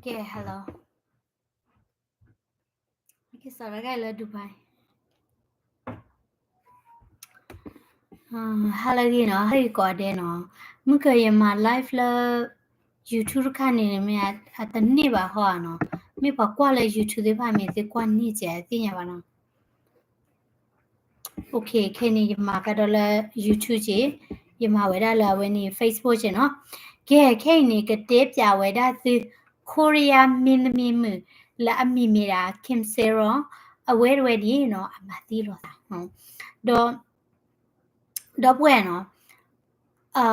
ကဲ hello. ကဲ စးထီၣ်ခဲလၢ Dubai. Hello ဂ့ၤနီၤ, ဟဲဂ့ၤကိးဂၤဒဲးနီၤ. မုၢ်ကယမၤ live လၢ YouTube တခါန့ၣ် မ့ၢ်အတန့ၢ်ဘၣ်ဟီဧါနီၤ. မ့ၢ်ပှၤကွၢ်လၢ YouTube သ့ၣ်တဖၣ်မ့ၢ်သုကွၢ်န့ၢ်စဲးသ့ၣ်ညါဘၣ်နီၤ. Okay, ခဲအံၤန့ၣ် ယမၤကဒီးလၢ YouTube က့ၤ, ယမၤဝဲဒၣ်လၢအဝဲန့ၣ် Facebook က့ၤနီၤ. ကဲ ခဲအံၤန့ၣ် ကတဲပၠးဝဲဒၣ်သု Korea မင်းသမီးမုၣ် လၢအမံၤမ့ၢ်ဒၣ် Kim Sae-ron, အဝဲတဝဲန့ၣ်နီၤ အမၤသံလိာ်သး, ဒီး ဒီပုၢ်ဝဲၢ်နီၤ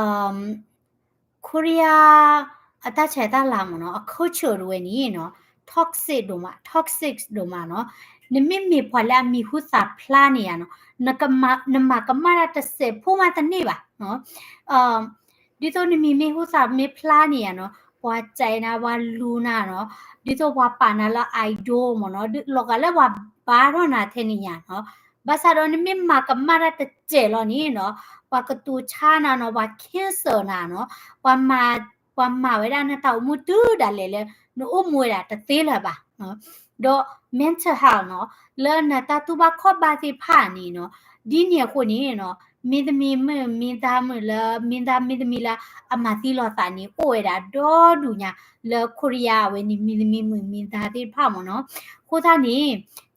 Korea အတၢ်ဆဲးတၢ်လၤမ့ၢ်နီၤ, အ culture တဝဲန့ၣ်နီၤ toxic ဒိၣ်မး, toxic ဒိၣ်မးနီၤ. နမ့မ့ၢ်ပှၤလၢအမံၤဟူသၣ်ဖျါန့ၢ်ယၤနီၤ, နမၤကမၣ်တၢ်တစဲးဖိမးတန့ၢ်ဘၣ်. ဒ်သိးနမံၤမ့ၢ်ဟူသၣ်မ့ၢ်ဖျါန့ၢ်ယၤနီၤ, ပှၤစဲးနၤ ပှၤလူၤနၤနီၤ, ဒ်သိးပှၤပာ်နၤလၢ idol မ့ၢ်နီၤ, လီၤဂာ်လၢပှၤဘါထီၣ်နၤထဲန့ၣ်ညါနီၤ. ဘၣ်ဆၣ်ဒီးနမ့ၢ်မၤကမၣ်တၢ်တစဲးလီၤန့ၣ်နီၤ, ပှၤကတိၤဆါနၤနီၤ, ပှၤ cancel နၤနီၤ, ပှၤမၤ ပှၤမၤဝဲဒၣ်နတၢ်အိၣ်မူတုၤဒၣ်လဲာ်လၢ နအိၣ်မူဝဲဒၣ်တသ့လၢၤဘၣ်. ဒီး mental health နီၤ, လၢနတၢ်တူၢ်ဘၣ်ခီၣ်ဘၣ်သ့ၣ်တဖၣ်န့ၣ်နီၤ, ဒ်န့ၣ်အဃိန့ၣ်နီၤ, မင်းသမီးမုၣ် မင်းသားမုၣ်လၢ မင်းသား မင်းသမီးလၢအမၤသံလိာ်သးန့ၣ် အိၣ်ဝဲဒၣ်ဒီဒူၣ်ညါ လၢ Korea အဝဲန့ၣ် မင်းသမီးမုၣ် မင်းသား သ့ၣ်တဖၣ်မ့ၢ်နီၤ. အဃိသတးန့ၣ်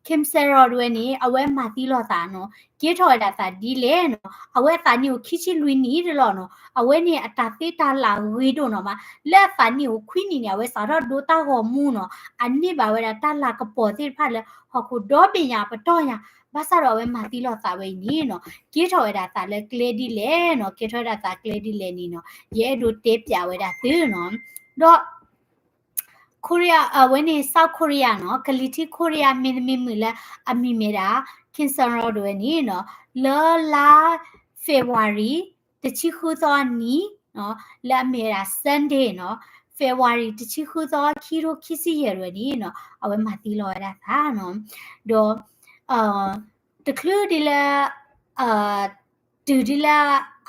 Kim Sae-ron တဝဲန့ၣ် အဝဲမၤသံလိာ်သးနီၤ, ကဲထီၣ်ဝဲဒၣ်သးဒ်လဲၣ်နီၤ, အဝဲအသးနံၣ်အိၣ်ခံဆံလွံၢ်နံၣ်တလီၢ်နီၤ, အဝဲန့ၣ်အတၢ်သ့တၢ်လၤဂ့ၤဒိၣ်နီၤမး, လၢအသးနံၣ်အိၣ်ခွံနံၣ်န့ၣ် အဝဲစးထီၣ်ဒိတၢ်ဂီၤမူနီၤ, အန့ၢ်ဘၣ်ဝဲဒၣ်တၢ်လၤကပီၤသ့ၣ်တဖၣ်လၢ ဟီၣ်ခိၣ်ဒီဘ့ၣ်ညါအပတီၢ်ညါ, ဘၣ်ဆၣ်ဒီးအဝဲမၤသံလိာ်သးဝဲအံၤန့ၣ်နီၤ, ကဲထီၣ်ဝဲဒၣ်သးလၢကျဲဒ်လဲၣ်နီၤ, ကဲထီၣ်ဝဲဒၣ်သးကျဲဒ်လဲၣ်န့ၣ်နီၤ, ယအဲၣ်ဒိးတဲပၠးဝဲဒၣ်သုနီၤ. ဒီး Korea အဝဲန့ၣ် South Korea နီၤ, ကလံၤထံး Korea မင်းသမီးမုၣ်လၢအမံၤမ့ၢ်ဒၣ် Kim Sae-ron တဝဲန့ၣ်နီၤ, လၢလါ February တဆံဃုသီအနံၤ, လၢအမ့ၢ်ဝဲဒၣ် Sunday နီၤ, February တဆံဃုသီ ခံကထိခံဆံယဲၢ်တဝဲန့ၣ်နီၤ, အဝဲမၤသံလီၤဝဲဒၣ်သးနီၤ. ဒီး တချုးဒ်လၢ တုၤဒ်လၢ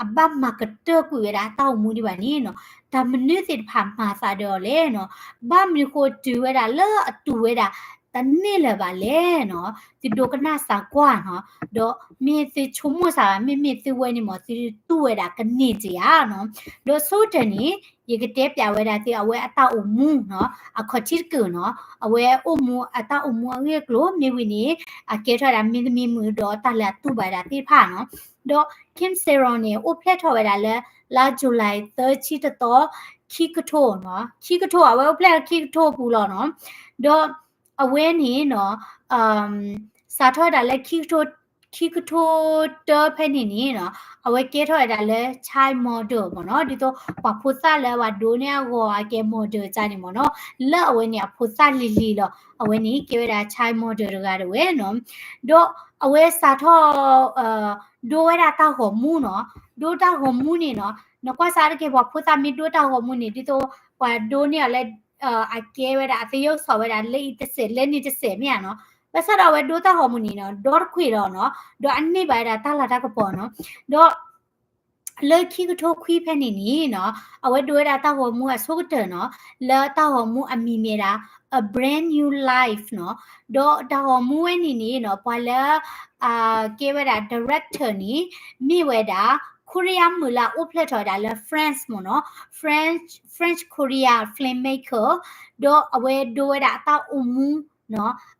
အဘၣ်မၤကတၢၢ်ကွံာ်ဝဲဒၣ်အတၢ်အိၣ်မူဒံးဘၣ်န့ၣ်နီၤ, တၢ်မနုၤသ့ၣ်တဖၣ်မၤသးဒီးအီၤလဲၣ်နီၤ, ဘၣ်မနုၤဃိတုၤဝဲဒၣ်လၢအတူၢ်ဝဲဒၣ်တန့ၢ်လၢၤဘၣ်လဲၣ်နီၤ, သုဒိကနၣ်စၢ်ကွၢ်နီၤ, ဒီးမ့ၢ်သုဆိကမိၣ်စၢ်ဘၣ် မ့မ့ၢ်သုဝဲန့ၣ်မ့ၢ် သုတူၢ်ဝဲဒၣ်ကန့ၢ်တယၤနီၤ. ဒီးဆိကတၢၢ်န့ၣ် ယကတဲပၠးဝဲဒၣ်သုအဝဲအတၢ်အိၣ်မူနီၤ, အခီၣ်ထံးတကုာ်နီၤ, အဝဲအိၣ်မူအတၢ်အိၣ်မူအဂ့ၢ်အကျိၤမ့ၢ်ဝံၤန့ၣ် အကဲထီၣ်ဝဲဒၣ်မင်းသမီးမုၣ်ဒီးတၢ်လၢအတူၢ်ဘၣ်ဝဲဒၣ်သ့ၣ်တဖၣ်နီၤ. ဒီး Kim Sae-ron န့ၣ် အိၣ်ဖျဲၣ်ထီၣ်ဝဲဒၣ်လၢ လါ July သၢဆံတသီ ခံကထိနီၤ, ခံကထိ အဝဲအိၣ်ဖျဲၣ်လၢခံကထိအပူၤလီၤနီၤ. ဒီးအဝဲန့ၣ်နီၤ စးထီၣ်ဝဲဒၣ်လၢ ခံကထိတၢဖဲန့ၣ်န့ၣ်နီၤ, အဝဲကဲထီၣ်ဝဲဒၣ်လၢ child model မ့ၢ်နီၤ, ဒ်သိးပှၤဖိသၣ်လၢပှၤဒိးန့ၢ်အဂီၤအကဲ model ကန့ၣ်မ့ၢ်နီၤ, လၢအဝဲန့ၣ်အဖိသၣ်လံၤလံၤလီၤ, အဝဲန့ၣ်ကဲဝဲဒၣ် child model တဂၤတဝဲနီၤ. ဒီးအဝဲစးထီၣ် ဒိဝဲဒၣ်တၢ်ဂီၤမူနီၤ, ဒိတၢ်ဂီၤမူန့ၣ်နီၤ, နကွၢ်စးတက့ၢ် ပှၤဖိသၣ်မ့ၢ်ဒိတၢ်ဂီၤမူန့ၣ် ဒ်သိးပှၤဒိးန့ၢ်အီၤလၢ အကဲဝဲဒၣ် အသယုၢ်စီၤဝဲဒၣ် လၢအံၤတစဲး လၢန့ၣ်တစဲးမ့ၢ်ဧါနီၤ. ဘၣ်ဆၣ်ဒီးအဝဲဒိတၢ်ဂီၤမူန့ၣ်နီၤ ဒီတခွံးလီၤနီၤ, ဒီးအန့ၢ်ဘၣ်ဝဲဒၣ်တၢ်လၤတၢ်ကပီၤနီၤ. ဒီး လၢခံကထိခွံဖဲန့ၣ်န့ၣ်နီၤ, အဝဲဒိဝဲဒၣ်တၢ်ဂီၤမူအဆိကတၢၢ်နီၤ, လၢတၢ်ဂီၤမူအမံၤမ့ၢ်ဒၣ် A Brand New Life နီၤ. ဒီးတၢ်ဂီၤမူဝဲန့ၣ်န့ၣ်နီၤ ပှၤလၢ ကဲဝဲဒၣ် director န့ၣ် မ့ၢ်ဝဲဒၣ် Korea မုၣ်လၢအအိၣ်ဖျဲၣ်ထီၣ်ဝဲဒၣ်လၢ France မ့ၢ်နီၤ, French, French Korea filmmaker, ဒီးအဝဲဒိဝဲဒၣ်အတၢ်အိၣ်မူ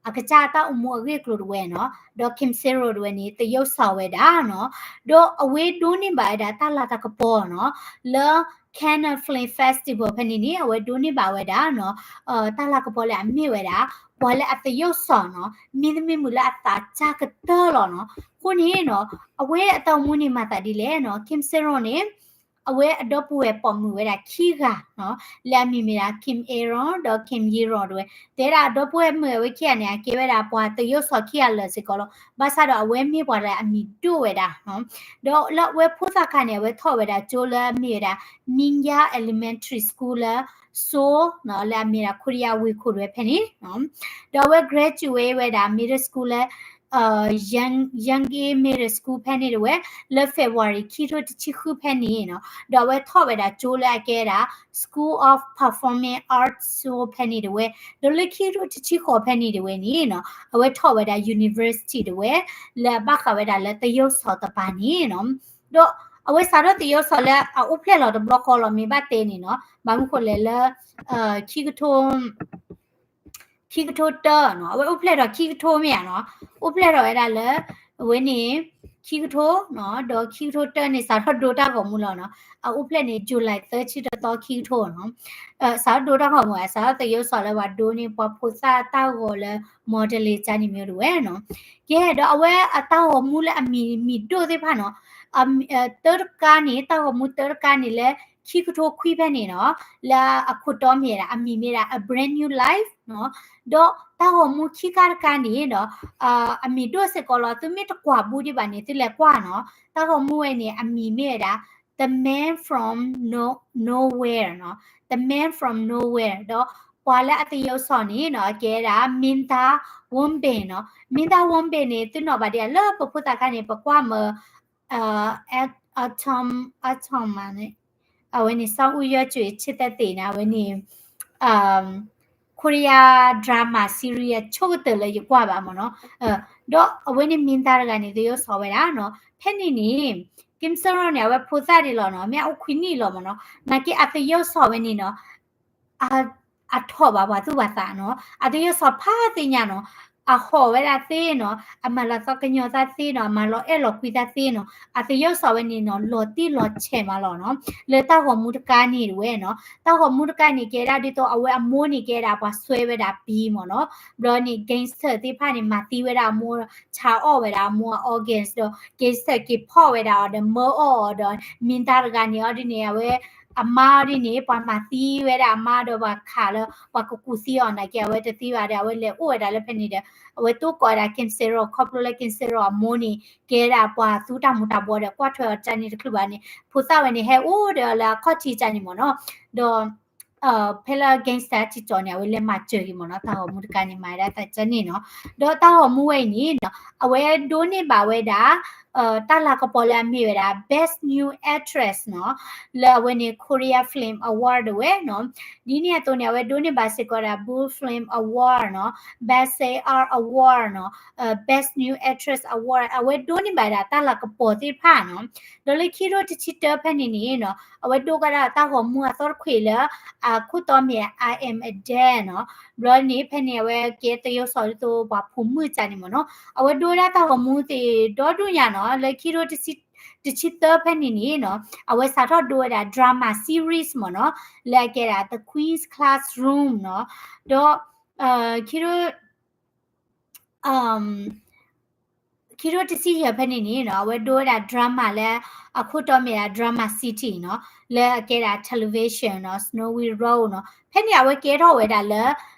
အကစၢ်အတၢ်အိၣ်မူအဂ့ၢ်အကျိၤတဝဲနီၤ, ဒီး Kim Sae-ro တဝဲန့ၣ် သယုၢ်စီၤဝဲဒၣ်နီၤ, ဒီးအဝဲဒိးန့ၢ်ဘၣ်ဝဲဒၣ်တၢ်လၤတၢ်ကပီၤနီၤ, လၢ Cannes Film Festival ဖဲန့ၣ်န့ၣ် အဝဲဒိးန့ၢ်ဘၣ်ဝဲဒၣ်နီၤ, တၢ်လၤကပီၤလၢအမ့ၢ်ဝဲဒၣ် ပှၤလၢအသယုၢ်စီၤနီၤ, မင်းသမီးမုၣ်လၢအသးစၢ်ကတၢၢ်လီၤနီၤ. အဃိန့ၣ်နီၤ, အဝဲအတၢ်အိၣ်မူန့ၣ်မၤသးဒ်လဲၣ်နီၤ, Kim Sae-ro န့ၣ် အဝဲအဒီပုၢ်ဝဲၢ်ပိာ်မုၣ်ဝဲဒၣ်ခံဂၤနီၤ, လၢအမံၤမ့ၢ်ဒၣ် Kim Ae-ron ဒီး Kim Ye-ron တဝဲ, တဲဒၣ်အဒီပုၢ်ဝဲၢ်မုၣ်အဝဲခံဂၤန့ၣ် အကဲဝဲဒၣ်ပှၤသယုၢ်စီၤခံဂၤလၢာ်စ့ၢ်ကီးလီၤ. ဘၣ်ဆၣ်ဒီးအဝဲမ့ၢ်ပှၤလၢအမံၤဒိၣ်ဝဲဒၣ်နီၤ, ဒီးလၢအဝဲဖိသၣ်ခါန့ၣ် အဝဲထီၣ်ဝဲဒၣ်ကၠိလၢအမ့ၢ်ဝဲဒၣ် Mingyang Elementary School လၢ Seoul နီၤ, လၢအမ့ၢ်ဒၣ် Korea ဝ့ၢ်ခိၣ်တဝဲဖဲန့ၣ်နီၤ, ဒီးအဝဲ graduate ဝဲဒၣ် middle school လၢ Yangay Middle School ဖဲန့ၣ်တဝဲ လၢ February ခံထိတဆံဃုဖဲန့ၣ်နီၤ, ဒီးအဝဲထီၣ်ဝဲဒၣ်ကၠိလၢအကဲဒၣ် School of Performing Arts ဖဲန့ၣ်တဝဲ, ဒီးလၢခံထိတဆံဃိးဖဲန့ၣ်တဝဲန့ၣ်နီၤ အဝဲထီၣ်ဝဲဒၣ် university တဝဲ လၢအဘၣ်ဃးဝဲဒၣ်လၢသယုၢ်စီၤတပၤန့ၣ်နီၤ, ဒီးအဝဲစးထီၣ်သယုၢ်စီၤလၢအအိၣ်ဖျဲၣ်လီၤတဘျီဃီလီၤ မ့ၢ်ဘၣ်တဲန့ၣ်နီၤ, ဘၣ်မနုၤဃိလဲၣ်လၢ ခံကထိ ခံကထိတၢနီၤ, အဝဲအိၣ်ဖျဲၣ်ဒီးခံကထိမ့ၢ်ဧါနီၤ, အိၣ်ဖျဲၣ်ထီၣ်ဝဲဒၣ်လၢ အဝဲန့ၣ် ခံကထိနီၤ, ဒီးခံကထိတၢန့ၣ် စးထီၣ်ဒိတၢ်ဂီၤမူလီၤနီၤ, အအိၣ်ဖျဲၣ်န့ၣ် July သၢဆံတသီ ခံကထိနီၤ, စးထီၣ်ဒိတၢ်ဂီၤမူ စးထီၣ်သယုၢ်စီၤလၢပှၤဒိန့ၢ်ပှၤဖိသၣ်တၢ်ဂီၤလၢ modeling ကန့ၣ်မ့ၢ်တဝဲနီၤ, ကဲဒီးအဝဲအတၢ်ဂီၤမူလၢအမံၤမံၤဒိၣ်သ့ၣ်တဖၣ်နီၤ, တၢတကါန့ၣ် တၢ်ဂီၤမူတၢတကါန့ၣ်လၢ ခံကထိခွံဖဲန့ၣ်နီၤ, လၢအခိၣ်တီမ့ၢ်ဒၣ် အမံၤမ့ၢ်ဒၣ် A Brand New Life နီၤ, ဒီးတၢ်ဂီၤမူခံခါတခါန့ၣ်ဒီး အမံၤဒိၣ်စ့ၢ်ကီးလီၤ, သုမ့ၢ်တကွၢ်ဘူးဒံးဘၣ်န့ၣ် သုလဲၤကွၢ်နီၤ, တၢ်ဂီၤမူဝဲန့ၣ် အမံၤမ့ၢ်ဝဲဒၣ် The Man from No- Nowhere နီၤ, The Man from Nowhere ဒီးပှၤလၢအသယုၢ်စီၤန့ၣ်နီၤ အကဲဒၣ် Minta Womben နီၤ, Minta Womben န့ၣ် သုနီၣ်ဘၣ်ဒံးဧါ လၢပဖိသၣ်ခါန့ၣ် ပကွၢ်မၢ အထီမန့ၣ် အဝဲန့ၣ် စီၤအူယီၤကွံာ်ဆ့သသ့ၣ်န့ၣ် အဝဲန့ၣ် Korea drama series အဆိကတၢၢ်လၢယကွၢ်ဘၣ်မ့ၢ်နီၤ, ဒီးအဝဲန့ၣ် မင်းသား တဂၤန့ၣ် သယုၢ်စီၤဝဲဒၣ်နီၤ, ဖဲန့ၣ်န့ၣ် Kim Seok Ro န့ၣ် အဝဲဖိသၣ်ဒံးလီၤနီၤ, မ့ၢ်အအိၣ်ခွံနံၣ်လီၤမ့ၢ်နီၤ, နာ်က့အသယုၢ်စီၤဝဲန့ၣ်နီၤ အထီၣ်ဘၣ်ပှၤသူၣ်ပှၤသးနီၤ, အသယုၢ်စီၤဖးသ့ၣ်ညါနီၤ, အဟီၣ်ဝဲဒၣ်သ့နီၤ, အမၤလီၤသီကညီၤသးသ့နီၤ, အမၤလီၤအဲၣ်လီၤကွံသးသ့နီၤ, အသယုၢ်စီၤဝဲန့ၣ်နီၤ လီၤတံၢ်လီၤဆဲးမးလီၤနီၤ, လၢတၢ်ဂီၤမူတခါန့ၣ်တဝဲနီၤ, တၢ်ဂီၤမူတခါန့ၣ် ကဲဒၣ်ဒ်သိးအဝဲအမိၢ်န့ၣ် ကဲဒၣ်ပှၤစွဲဝဲဒၣ်ပံၤမ့ၢ်နီၤ, ဘျီန့ၣ် gangster သ့ၣ်တဖၣ်န့ၣ် မၤသံဝဲဒၣ်အမိၢ်, ဆါအီၣ်ဝဲဒၣ်အမိၢ်အ organs ဒီး gangster က့ၤဖီၣ်ဝဲဒၣ်အီၤဒီး မၢအီၣ်အီၤဒီး မင်းသား တဂၤန့ၣ်အီၤဒ်န့ၣ် အဝဲ အမါအီၤဒ်န့ၣ် ပှၤမၤသံဝဲဒၣ်အမါဒီးပှၤခးလၢ ပှၤကကူးသံအီၤနာ်က့ အဝဲတသံဘၣ်ဒီး အဝဲလဲၤအိၣ်ဝဲဒၣ်လၢဖဲန့ၣ်ဒီး အဝဲတိၢ်ကိးဝဲဒၣ် Kim Seok Ro ခီဖျိလၢ Kim Seok Ro အမိၢ်န့ၣ် ကဲဒၣ်ပှၤသူတၢ်မူၤတၢ်ဘှီးဒီး ကွၢ်ထွဲအီၤတၢ်န့ၣ်တချုးဘၣ်န့ၣ် ဖိသၣ်ဝဲန့ၣ် ဟဲအိၣ်ဒီးလၢအခီၣ်ထံးတၢ်န့ၣ်မ့ၢ်နီၤ, ဒီး ဖဲလၢ gangster ထံကီၢ်န့ၣ် အဝဲလဲၤမၤစၢၤက့ၤမ့ၢ်နီၤ, တၢ်ဂီၤမူတခါန့ၣ် မၤဝဲဒၣ်တၢ်ကန့ၣ်နီၤ, ဒီးတၢ်ဂီၤမူဝဲအံၤန့ၣ်နီၤ အဝဲဒိးန့ၢ်ဘၣ်ဝဲဒၣ် တၢ်လၤကပီၤလၢအမ့ၢ်ဝဲဒၣ် Best New Actress နီၤ, လၢအဝဲန့ၣ် Korea Film Award တဝဲနီၤ, ဒ်န့ၣ်အသိးန့ၣ် အဝဲဒိးန့ၢ်ဘၣ်စ့ၢ်ကီးဒၣ် Bul Film Award နီၤ, Best A R Award နီၤ, Best New Actress Award အဝဲဒိးန့ၢ်ဘၣ်ဒၣ်တၢ်လၤကပီၤသ့ၣ်တဖၣ်နီၤ, ဒီးလၢခံထိတဆံတၢဖဲန့ၣ်န့ၣ်နီၤ အဝဲဒိးကဒါတၢ်ဂီၤမူအသီတခွံာ်လၢ အခိၣ်တီမ့ၢ် I Am a Dad နီၤ, ဘျီန့ၣ် ဖဲန့ၣ် အဝဲကဲသယုၢ်စီၤဒ်သိးပှၤဖိမုၣ်တၢ်န့ၣ်မ့ၢ်နီၤ, အဝဲဒိးဝဲဒၣ်တၢ်ဂီၤမူသ့ၣ်ဒီဒူၣ်ညါနီၤ, လၢခံထိတဆံတၢဖဲန့ၣ်န့ၣ်နီၤ အဝဲစးထီၣ်ဒိးဝဲဒၣ် drama series မ့ၢ်နီၤ, လၢအကဲဒၣ် The Queen's Classroom နီၤ, ဒီး ခံထိ ခံထိတဆံယဲၢ်ဖဲန့ၣ်န့ၣ်နီၤ အဝဲဒိးဝဲဒၣ် drama လၢ အခိၣ်တီမ့ၢ်ဒၣ် Drama City နီၤ, လၢအကဲဒၣ် television နီၤ, Snowy Road နီၤ, ဖဲန့ၣ်အဝဲကဲထီၣ်ဝဲဒၣ်လၢ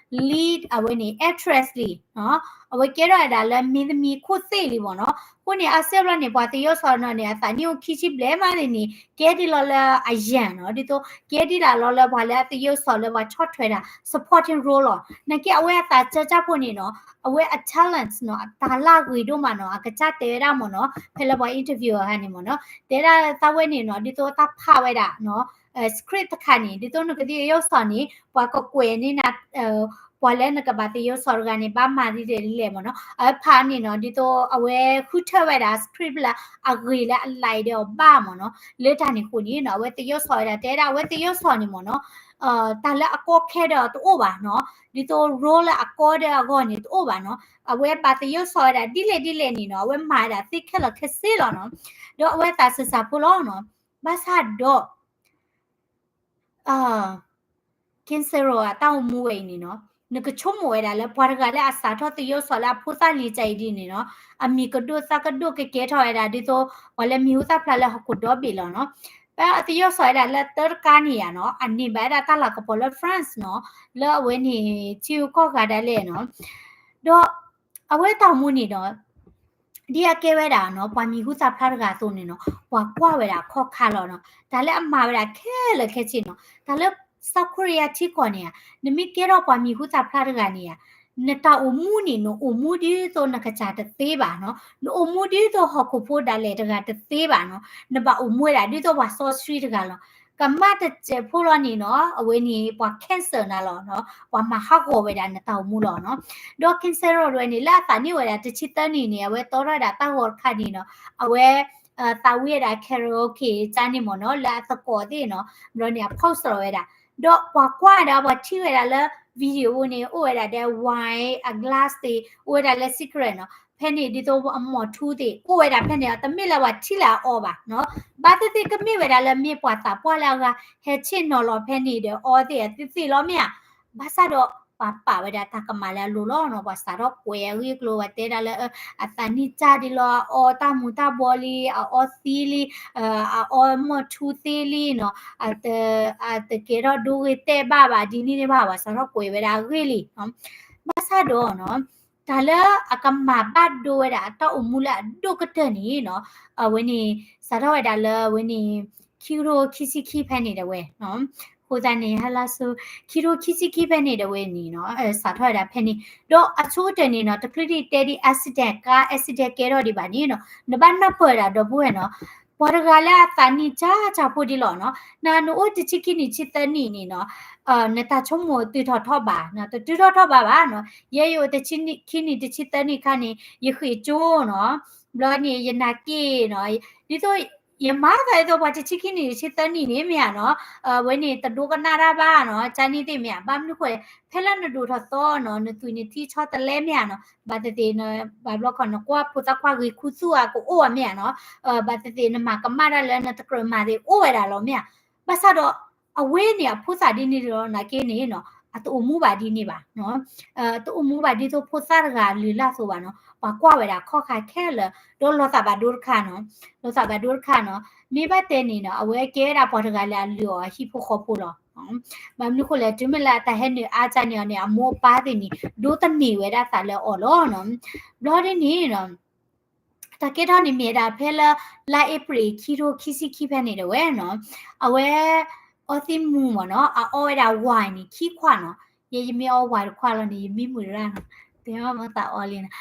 lead အဝဲန့ၣ် actress လံနီၤ, အဝဲကဲထီၣ်ဝဲဒၣ်လၢမင်းသမီးခိၣ်သ့ၣ်လံမ့ၢ်နီၤ, အဃိန့ၣ် အါစဲဘျီန့ၣ် ပှၤသယုၢ်စီၤနီၤန့ၣ် အသးနံၣ်အိၣ်ခံဆံဘျဲၣ်မးန့ၣ်န့ၣ် ကဲဒ်လီၤလၢအယံၤနီၤ, ဒ်သိး ကဲဒ်လီၤလၢပှၤလၢအသယုၢ်စီၤလၢပှၤဆီၣ်ထွဲဒၣ် supporting role လီၤ, နာ်က့အဝဲအသးစၢ်စၢ်ဖိန့ၣ်နီၤ အဝဲအ talents နီၤ အတၢ်လၢအဂ့ၤဒိၣ်မးနီၤ, အကစၢ်တဲဝဲဒၣ်မ့ၢ်နီၤ, ဖဲလၢပှၤ interview အခါန့ၣ်မ့ၢ်နီၤ, တဲဒၣ်သးဝဲန့ၣ်နီၤ ဒ်သိးသးဖးဝဲဒၣ်နီၤ script တခါန့ၣ် ဒ်သိးနကသယုၢ်စီၤန့ၣ် ပှၤကကွဲးန့ၢ်နၤ ပှၤလၢနကဘၣ်သယုၢ်စီၤတဂၤန့ၣ် ဘၣ်မၤဒ်လဲၣ်ဒ်လဲၣ်မ့ၢ်နီၤ, အဝဲဖးန့ၣ်နီၤ ဒ်သိးအဝဲဃုထၢဝဲဒၣ် script လၢအဂ့ၤလၢအ like ဒီးအဘၣ်မ့ၢ်နီၤ, လၢတၢ်န့ၣ်အဃိန့ၣ်နီၤ အဝဲသယုၢ်စီၤဝဲဒၣ် တဲဒၣ်အဝဲသယုၢ်စီၤန့ၣ်မ့ၢ်နီၤ တၢ်လၢအကီခဲဒီးတအိၣ်ဘၣ်နီၤ, ဒ်သိး role လၢအကီဒီးအဂီၢ်န့ၣ်တအိၣ်ဘၣ်နီၤ, အဝဲဘၣ်သယုၢ်စီၤဝဲဒၣ်ဒ်လဲၣ်ဒ်လဲၣ်န့ၣ်နီၤ အဝဲမၤဝဲဒၣ်သ့ခဲလၢာ်ခဲဆ့လီၤနီၤ, ဒီးအဝဲသးစၢ်စၢ်ဖိလီၤနီၤ, ဘၣ်ဆၣ်ဒီး Kim Seok Ro အတၢ်အိၣ်မူဝဲအံၤန့ၣ်နီၤ, နကဆိကမိၣ်ဝဲဒၣ်လၢပှၤတဂၤလၢအစးထီၣ်သယုၢ်စီၤလၢအဖိသၣ်လံၤတၢ်အံၤဒ်န့ၣ်နီၤ, အမံၤကဒိၣ်သးကဒိၣ်ကကဲထီၣ်ဝဲဒၣ်ဒ်သိး ပှၤလၢမံၤဟူသၣ်ဖျါလၢဟီၣ်ခိၣ်ဒီဘ့ၣ်လီၤနီၤ, ဖဲအသယုၢ်စီၤဝဲဒၣ်လၢတၢတကါန့ၣ်ယါနီၤ အန့ၢ်ဘၣ်ဝဲဒၣ်တၢ်လၤကပီၤလၢ France နီၤ, လၢအဝဲန့ၣ် ထံဂုၤကီၢ်ဂၤဒၣ်လဲာ်နီၤ, ဒီးအဝဲတၢ်အိၣ်မူန့ၣ်ဒီး ဒ်အကဲဝဲဒၣ်နီၤ ပှၤမံၤဟူသၣ်ဖျါတဂၤအသိးန့ၣ်နီၤ ပှၤကွၢ်ဝဲဒၣ်ခီၣ်ခါလီၤနီၤ, တၢ်လၢအမၤဝဲဒၣ်ခဲလၢာ်ခဲဆ့နီၤ, တၢ်လၢ South Korea ထံကီၢ်န့ၣ်ဧါ, နမ့ၢ်ကဲထီၣ်ပှၤမံၤဟူသၣ်ဖျါတဂၤန့ၣ်ဧါ, နတၢ်အိၣ်မူန့ၣ် နအိၣ်မူဒ်သိးနကစၢ်တသ့ဘၣ်နီၤ, နအိၣ်မူဒ်သိးဟီၣ်ခိၣ်ဖိဒၣ်လဲာ်တဂၤတသ့ဘၣ်နီၤ, နဘၣ်အိၣ်မူဝဲဒၣ်ဒ်သိးပှၤစီဆှံတဂၤလီၤ. ကမၣ်တစဲးဖိလီၤန့ၣ်နီၤ, အဝဲန့ၣ်ပှၤ cancer နၤလီၤနီၤ, ပှၤမၤဟးဂီၤဝဲဒၣ်နတၢ်အိၣ်မူလီၤနီၤ. ဒီး cancer တဝဲန့ၣ် လၢအသးန့ၢ်ဝဲဒၣ်တဆံသၢနံၣ်န့ၣ် အဝဲတီထီၣ်ဝဲဒၣ်တၢ်ဂီၤတခါန့ၣ်နီၤ, အဝဲ သးဝံၣ်ဝဲဒၣ် karaoke ကန့ၣ်မ့ၢ်နီၤ, လၢအသကိးသ့ၣ်နီၤ, ဘျီန့ၣ် အ post လီၤဝဲဒၣ်, ဒီးပှၤကွၢ်ဝဲဒၣ် ပှၤထံၣ်ဝဲဒၣ်လၢ video န့ၣ် အိၣ်ဝဲဒၣ်ဒီး wine အ glass သ့ၣ် အိၣ်ဝဲဒၣ်လၢ cigarette နီၤ, ဖဲန့ၣ်ဒ်သိးအမီၢ်ထူသ့ၣ် အိၣ်ဝဲဒၣ်ဖဲန့ၣ် တမ့ၢ်လၢပှၤထံၣ်လၢအအီဘၣ်နီၤ, ဘၣ်သ့ၣ်သ့ၣ်ကမ့ၢ်ဝဲဒၣ်လၢမ့ၢ်ပှၤသးပှၢ်လၢအဂၤ ဟဲဆ့ၣ်နီၤလီၤဖဲန့ၣ်ဒီးအီသ့ၣ်အသ့ၣ်သ့ၣ်လီၤမ့ၢ်ဧါ, ဘၣ်ဆၣ်ဒီး ပှၤပာ်ဝဲဒၣ်တၢ်ကမၣ်လၢအလိၤလီၤနီၤ, ပှၤစးထီၣ်ကွဲးအဂ့ၢ်အကျိၤ ပှၤတဲဒၣ်လၢ အသးနံၣ်တၢ်ဒ်လီၤ အအီတၢ်မူၤတၢ်ဘှီလံ, အအီသံလံ, အအီမီၢ်ထူသ့လံနီၤ, အတကဲထီၣ်ဒိဂ့ၤတဲာ်ဘၣ်ဘၣ် ဒ်န့ၣ်န့ၣ်ဘၣ် ပှၤစးထီၣ်ကွဲးဝဲဒၣ်အဂ့ၢ်လံနီၤ, ဘၣ်ဆၣ်ဒီးနီၤ တၢ်လၢအကမၤဘၣ်ဒိဝဲဒၣ်အတၢ်အိၣ်မူလၢအဒိၣ်ကတၢၢ်န့ၣ်နီၤ, အဝဲန့ၣ် စးထီၣ်ဝဲဒၣ်လၢအဝဲန့ၣ် ခံကထိခံဆံခံဖဲန့ၣ်ဒၣ်ဝဲနီၤ, အဃိသတးန့ၣ် ဟဲလၢစိ ခံကထိခံဆံခံဖဲန့ၣ်ဒၣ်ဝဲန့ၣ်နီၤ, စးထီၣ်ဝဲဒၣ်ဖဲန့ၣ်, ဒီးအဆိကတၢၢ်န့ၣ်နီၤ တချုးဒံးတဲဒံး accident ကါ accident ကဲထီၣ်ဒံးဘၣ်န့ၣ်နီၤ နဘၣ်နၢ်ပၢၢ်ဝဲဒၣ်ဒီပုၢ်ဝဲၢ်နီၤ, ပှၤတဂၤလၢအသးနံၣ်တၢ်တၢ်ဖိဒ်လီၤနီၤ, နနအိၣ်တဆံခံနံၣ် ဆံသၢနံၣ်န့ၣ်နီၤ, နတၢ်ဆိကမိၣ်တုၤထီၣ်ထီၣ်ဘၣ်, တတုၤထီၣ်ထီၣ်ဘၣ်ဘၣ်နီၤ, ယဲယအိၣ်တဆံခံနံၣ် တဆံသၢနံၣ်ခါန့ၣ် ယဃ့ၢ်ကၠိနီၤ, ဘျီန့ၣ် ယနာ်က့ၤနီၤ, ဒ်သိး ယမၤသးဒ်သိးပှၤတဆံခံနံၣ် တဆံသၢနံၣ်န့ၣ်မ့ၢ်ဧါနီၤ, အဝဲန့ၣ်တဒိကနၣ်တၢ်ဘၣ်နီၤ, ကန့ၣ်သ့ၣ်မ့ၢ်ဧါ, ဘၣ်မနုၤဃိလဲၣ်, ဖဲလၢနဒိၣ်ထီၣ်သီနီၤ နသွံၣ်နထံဆီတလဲမ့ၢ်ဧါနီၤ, ဘၣ်သ့ၣ်သ့ၣ် ဘၣ်ဘျီခီ နကွၢ်ဖိသၣ်ခွါဂ့ၤခူသူၣ်ဧါကအိၣ်ဧါမ့ၢ်ဧါနီၤ, ဘၣ်သ့ၣ်သ့ၣ် နမၤကမၣ်တၢ်လၢနတကြၢးမၤသ့ၣ်အိၣ်ဝဲဒၣ်လီၤမ့ၢ်ဧါ, ဘၣ်ဆၣ်ဒီး အဝဲန့ၣ်အဖိသၣ်ဒ်န့ၣ်လီၤ နာ်က့န့ၣ်နီၤ အတအိၣ်မူဘၣ်ဒ်န့ၣ်ဘၣ်နီၤ, တအိၣ်မူဘၣ်ဒ်သိးဖိသၣ်တဂၤလုၢ်လၢ်သိးဘၣ်နီၤ, ပှၤကွၢ်ဝဲဒၣ်ခီၣ်ခါခဲလၢာ်, ဒီးလီၤသးဘၣ်ဒိတခါနီၤ, လီၤသးဘၣ်ဒိတခါနီၤ, မ့ၢ်ဘၣ်တဲန့ၣ်နီၤ အဝဲကဲဝဲဒၣ်ပှၤတဂၤလၢအလုၢ်အီၤအဟံၣ်ဖိဃီဖိလီၤ, ဘၣ်မနုၤဃိလဲၣ် တုၤမ့ၢ်လၢအတၢ်ဟဲနုာ်အါကန့ၣ်အီၤန့ၣ် အမိၢ်အပၢ်သ့ၣ်န့ၣ် ဒိးသန့ၤဝဲဒၣ်သးလၢအီၤလီၤနီၤ, ဘျီဒ်န့ၣ်နီၤ တၢ်ကဲထီၣ်န့ၣ်မ့ၢ်ဝဲဒၣ်ဖဲလၢ လါအ့ဖြ့ၣ် ခံထိခံဆံခံဖဲန့ၣ်ဒၣ်ဝဲနီၤ, အဝဲ အီသံးမူၤမ့ၢ်နီၤ အအီဝဲဒၣ် wine န့ၣ် ခံခွးနီၤ, ယဲယမ့ၢ်အီ wine တခွးလီၤန့ၣ် ယမံမုာ်တရၣ်နီၤ, တဲမ့ၢ်သးအီလံနီၤ,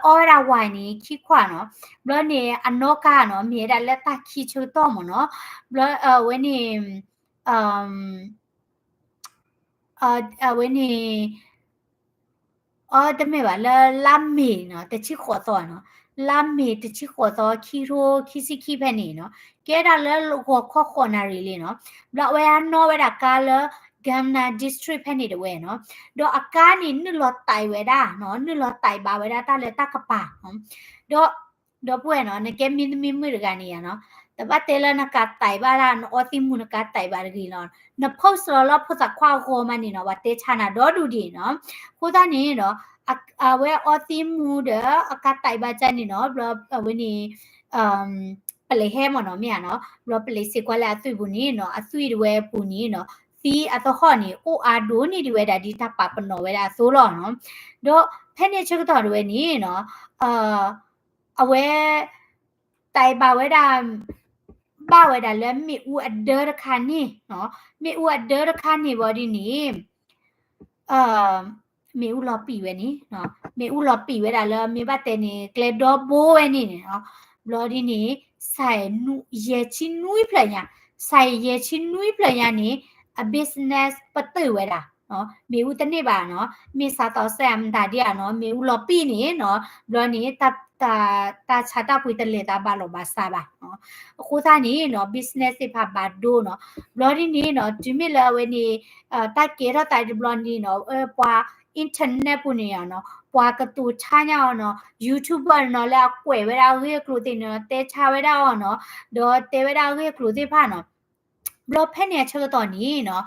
အဝဲအီဝဲဒၣ် wine န့ၣ် ခံခွးနီၤ, ဘျီန့ၣ် အနီၢ်ကါနီၤ မ့ၢ်ဝဲဒၣ်လၢတၢ်ခံဆၢကတီၢ်မ့ၢ်နီၤ, ဘျီအဝဲန့ၣ် အဝဲန့ၣ် အီတမ့ၢ်ဘၣ် လၢလါမ့ၤနီၤ တဆံဃိးသီနီၤ, လါမ့ၤတဆံဃိးသီ ခံထိခံဆံခံဖဲန့ၣ်နီၤ, ကဲဒၣ်လၢဂီၤခီဃိးနၣ်ရံၣ်လံနီၤ, ဘျီအဝဲအနီၣ်ဝဲဒၣ်ကါလၢ Ghana District ဖဲန့ၣ်တဝဲနီၤ, ဒီးအကါန့ၣ် နုာ်လီၤတဲာ်ဝဲဒၣ်နီၤ, နုာ်လီၤတဲာ်ဘၣ်ဝဲဒၣ်တၢ်လၢတၢ်ကပၤနီၤ, ဒီး ဒီပုၢ်ဝဲၢ်နီၤ နကဲမ့ၢ်သမံမုၣ်တဂၤန့ၣ်ယါနီၤ, တဘၣ်တဲလၢနကတဲာ်ဘၣ်ဒၣ် နအီသံးမူၤ နကတဲာ်ဘၣ်တဂ့ၤလီၤ, န post လီၤလၢဖိသၣ်ခွါအဂီၢ်မးန့ၣ်နီၤ ပှၤတဲဆါနၤဒီဒူၣ်ဒံးနီၤ, အဃိသတးန့ၣ်နီၤ အဝဲအီသံးမူၤဒီး အကါတဲာ်ဘၣ်ကန့ၣ်နီၤ ဘျီအဝဲန့ၣ် ပလဲၤဟဲမ့ၢ်နီၤ မ့ၢ်ဧါနီၤ, ဘျီပလဲၤစ့ၢ်ကီးလၢအသွံၣ်ပူၤန့ၣ်နီၤ အသွံၣ်တဝဲပူၤန့ၣ်နီၤ သံးအသဟီၣ်န့ၣ် အိၣ်အါဒိၣ်န့ၢ်ဒံးဝဲဒၣ်ဒ်တၢ်ပာ်ပနီၣ်ဝဲဒၣ်အသိးလီၤနီၤ, ဒီးဖဲန့ၣ်ဆၢကတီၢ်တဝဲန့ၣ်နီၤ အဝဲ တဲာ်ဘၣ်ဝဲဒၣ် ဘၣ်ဝဲဒၣ်လၢမ့ၣ်အူအဒၢတခါန့ၣ်, မ့ၣ်အူအဒၢတခါန့ၣ်ဘၣ်ဒ်န့ၣ် မ့ၣ်အူလီၤပံာ်ဝဲန့ၣ်, မ့ၣ်အူလီၤပံာ်ဝဲဒၣ်လၢမ့ၢ်ဘၣ်တဲန့ၣ် ကျဲဒီဘိဝဲန့ၣ်န့ၣ်, ဘျီဒ်န့ၣ် စဲးယဲၢ်ဆံနွံဖျၢၣ်ညါ, စဲးယဲၢ်ဆံနွံဖျၢၣ်ညါန့ၣ် အ business ပတုာ်ဝဲဒၣ် မ့ၣ်အူတန့ၢ်ဘၣ်နီၤ, မ့ၢ်စးသီစဲးအမတၤဒ်ဧါနီၤ, မ့ၣ်အူလီၤပံာ်န့ၣ်နီၤ, ဘျီန့ၣ် တၢ်ဆါတၢ်ပှ့ၤတလဲၤသးဘၣ်လီၤဘၣ်စးဘၣ်, အဃိသတးန့ၣ်နီၤ business သ့ၣ်တဖၣ်ဘၣ်ဒိနီၤ, ဘျီဒ်န့ၣ်နီၤ တုၤမ့ၢ်လၢအဝဲန့ၣ် တၢ်ကဲထီၣ်သးတဘျီန့ၣ်နီၤ ပှၤ internet ပူၤန့ၣ်နီၤ ပှၤကတိၤဆါညါအီၤနီၤ YouTuber နီၤ လၢအကွဲးဝဲဒၣ်အဂ့ၢ်အကျိၤသ့ၣ်န့ၣ် တဲဆါဝဲဒၣ်အီၤနီၤ, ဒီးတဲဝဲဒၣ်အဂ့ၢ်အကျိၤသ့ၣ်တဖၣ်နီၤ ဘျီဖဲန့ၣ်အဆၢကတီၢ်န့ၣ်နီၤ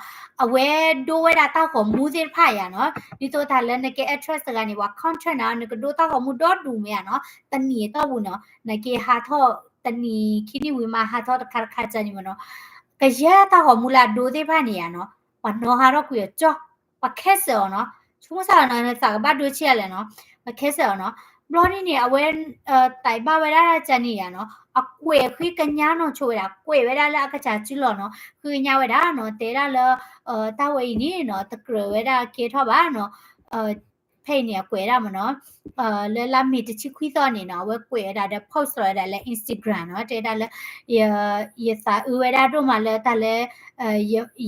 အဝဲဒိဝဲဒၣ်တၢ်ဂီၤမူသ့ၣ်တဖၣ်ယါနီၤ, ဒ်သိးတၢ်လၢနကဲ actress တဂၤန့ၣ် ပှၤ contract နၤ နကဒိတၢ်ဂီၤမူဒီဒူၣ်မ့ၢ်ဧါနီၤ, တနံၣ်အတီၢ်ပူၤနီၤ နကဟးထီၣ်တနံၣ်ခံနံၣ်ဝံၤမးဟးထီၣ်တခါတခါကန့ၣ်မ့ၢ်နီၤ, ကယဲၢ်တၢ်ဂီၤမူလၢအဒိသ့ၣ်တဖၣ်န့ၣ်ယါနီၤ, ပှၤနီၤဟးထီၣ်ကွံာ်အီၤကၠီ ပှၤခဲစၢးအီၤနီၤ, ဆိကမိၣ်ဆၣ်အီၤနီၤ နသးကဘၣ်ဒိဆံးအါလဲၣ်နီၤ, ပှၤခဲစၢးအီၤနီၤ, ဘျီဒ်န့ၣ် အဝဲ တဲာ်ဘၣ်ဝဲဒၣ်ကန့ၣ်ယါနီၤ, အကွဲးဃ့ကညးနီၢ်ဆိဝဲဒၣ် ကွဲးဝဲဒၣ်လၢအကစၢ်စုလီၢ်နီၤ, ဃ့ကညးဝဲဒၣ်နီၤ တဲဒၣ်လၢ တၢ်ဝဲအံၤန့ၣ်နီၤ တကြၢးဝဲဒၣ်ကဲထီၣ်ဘၣ်နီၤ, page န့ၣ် အကွဲးဒၣ်မ့ၢ်နီၤ, လၢလါမ့ၤတဆံခွံသီန့ၣ်နီၤ အဝဲကွဲးဝဲဒၣ်ဒီး post လီၤဝဲဒၣ်လၢ Instagram နီၤ, တဲဒၣ်လၢ ယသးအုးဝဲဒၣ်ဒိၣ်မးလၢတၢ်လၢ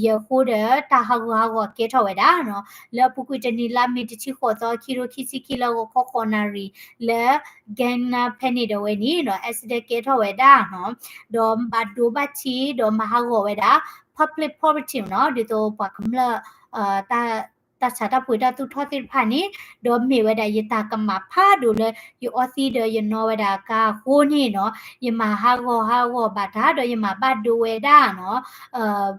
ယဃိဒီးတၢ်ဟးဂူာ်ဟးဂီၤကဲထီၣ်ဝဲဒၣ်နီၤ, လၢအပူၤကွံာ်တနံၤ လါမ့ၤတဆံဃိးသီ ခံထိခံဆံခံ လၢဂီၤခီဃိးနၣ်ရံၣ် လၢ Ghana ဖဲန့ၣ်ဒီးဝဲန့ၣ်နီၤ accident ကဲထီၣ်ဝဲဒၣ်နီၤ, ဒီးဘၣ်ဒိဘၣ်ထံးဒီးမၤဟးဂီၤဝဲဒၣ် public property နီၤ, ဒ်သိးပှၤကမျၢၢ် တၢ်ဆးတၢ်ပှ့ၤတၢ်သူၣ်ထီၣ်သ့ၣ်တဖၣ်န့ၣ်, ဒီးမ့ၢ်ဝဲဒၣ်ယတၢ်ကမၣ်ဖးဒိၣ်လၢ ယအီသံးဒီးယနီၢ်ဝဲဒၣ်ကါအဃိန့ၣ်နီၤ, ယမၤဟးဂီၤဟးဂီၤဘၣ်တၢ် ဒီးယမၤဘၣ်ဒိဝဲဒၣ်နီၤ,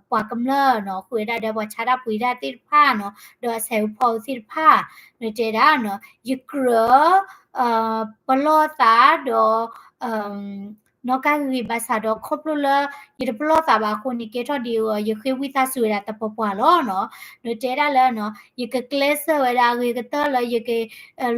ပှၤကမျၢၢ်နီၤ ဃုာ်ဝဲဒၣ်ဒီးပှၤဆါတၢ်ပှ့ၤတၢ်သ့ၣ်တဖၣ်နီၤ, ဒီးအဆဲးဖိသ့ၣ်တဖၣ်, နတဲဒၣ်နီၤ ယကြၢး ပလီၢ်သးဒီး နီၣ်ကါဂ့ၤဂ့ၤဘၣ်ဆၣ်ဒီး ခီဖျိလၢ ယတပလီၢ်သးဘၣ်အဃိန့ၣ် ကဲထီၣ်ဒ်အံၤ ယဃ့ဝံသးစူၤဝဲဒၣ်သပှၢ်ပှၢ်လီၤနီၤ. ဒီးတဲဒၣ်လၢနီၤ ယကကျဲးစၢးဝဲဒၣ်အဂ့ၤကတၢၢ်လၢယက လီ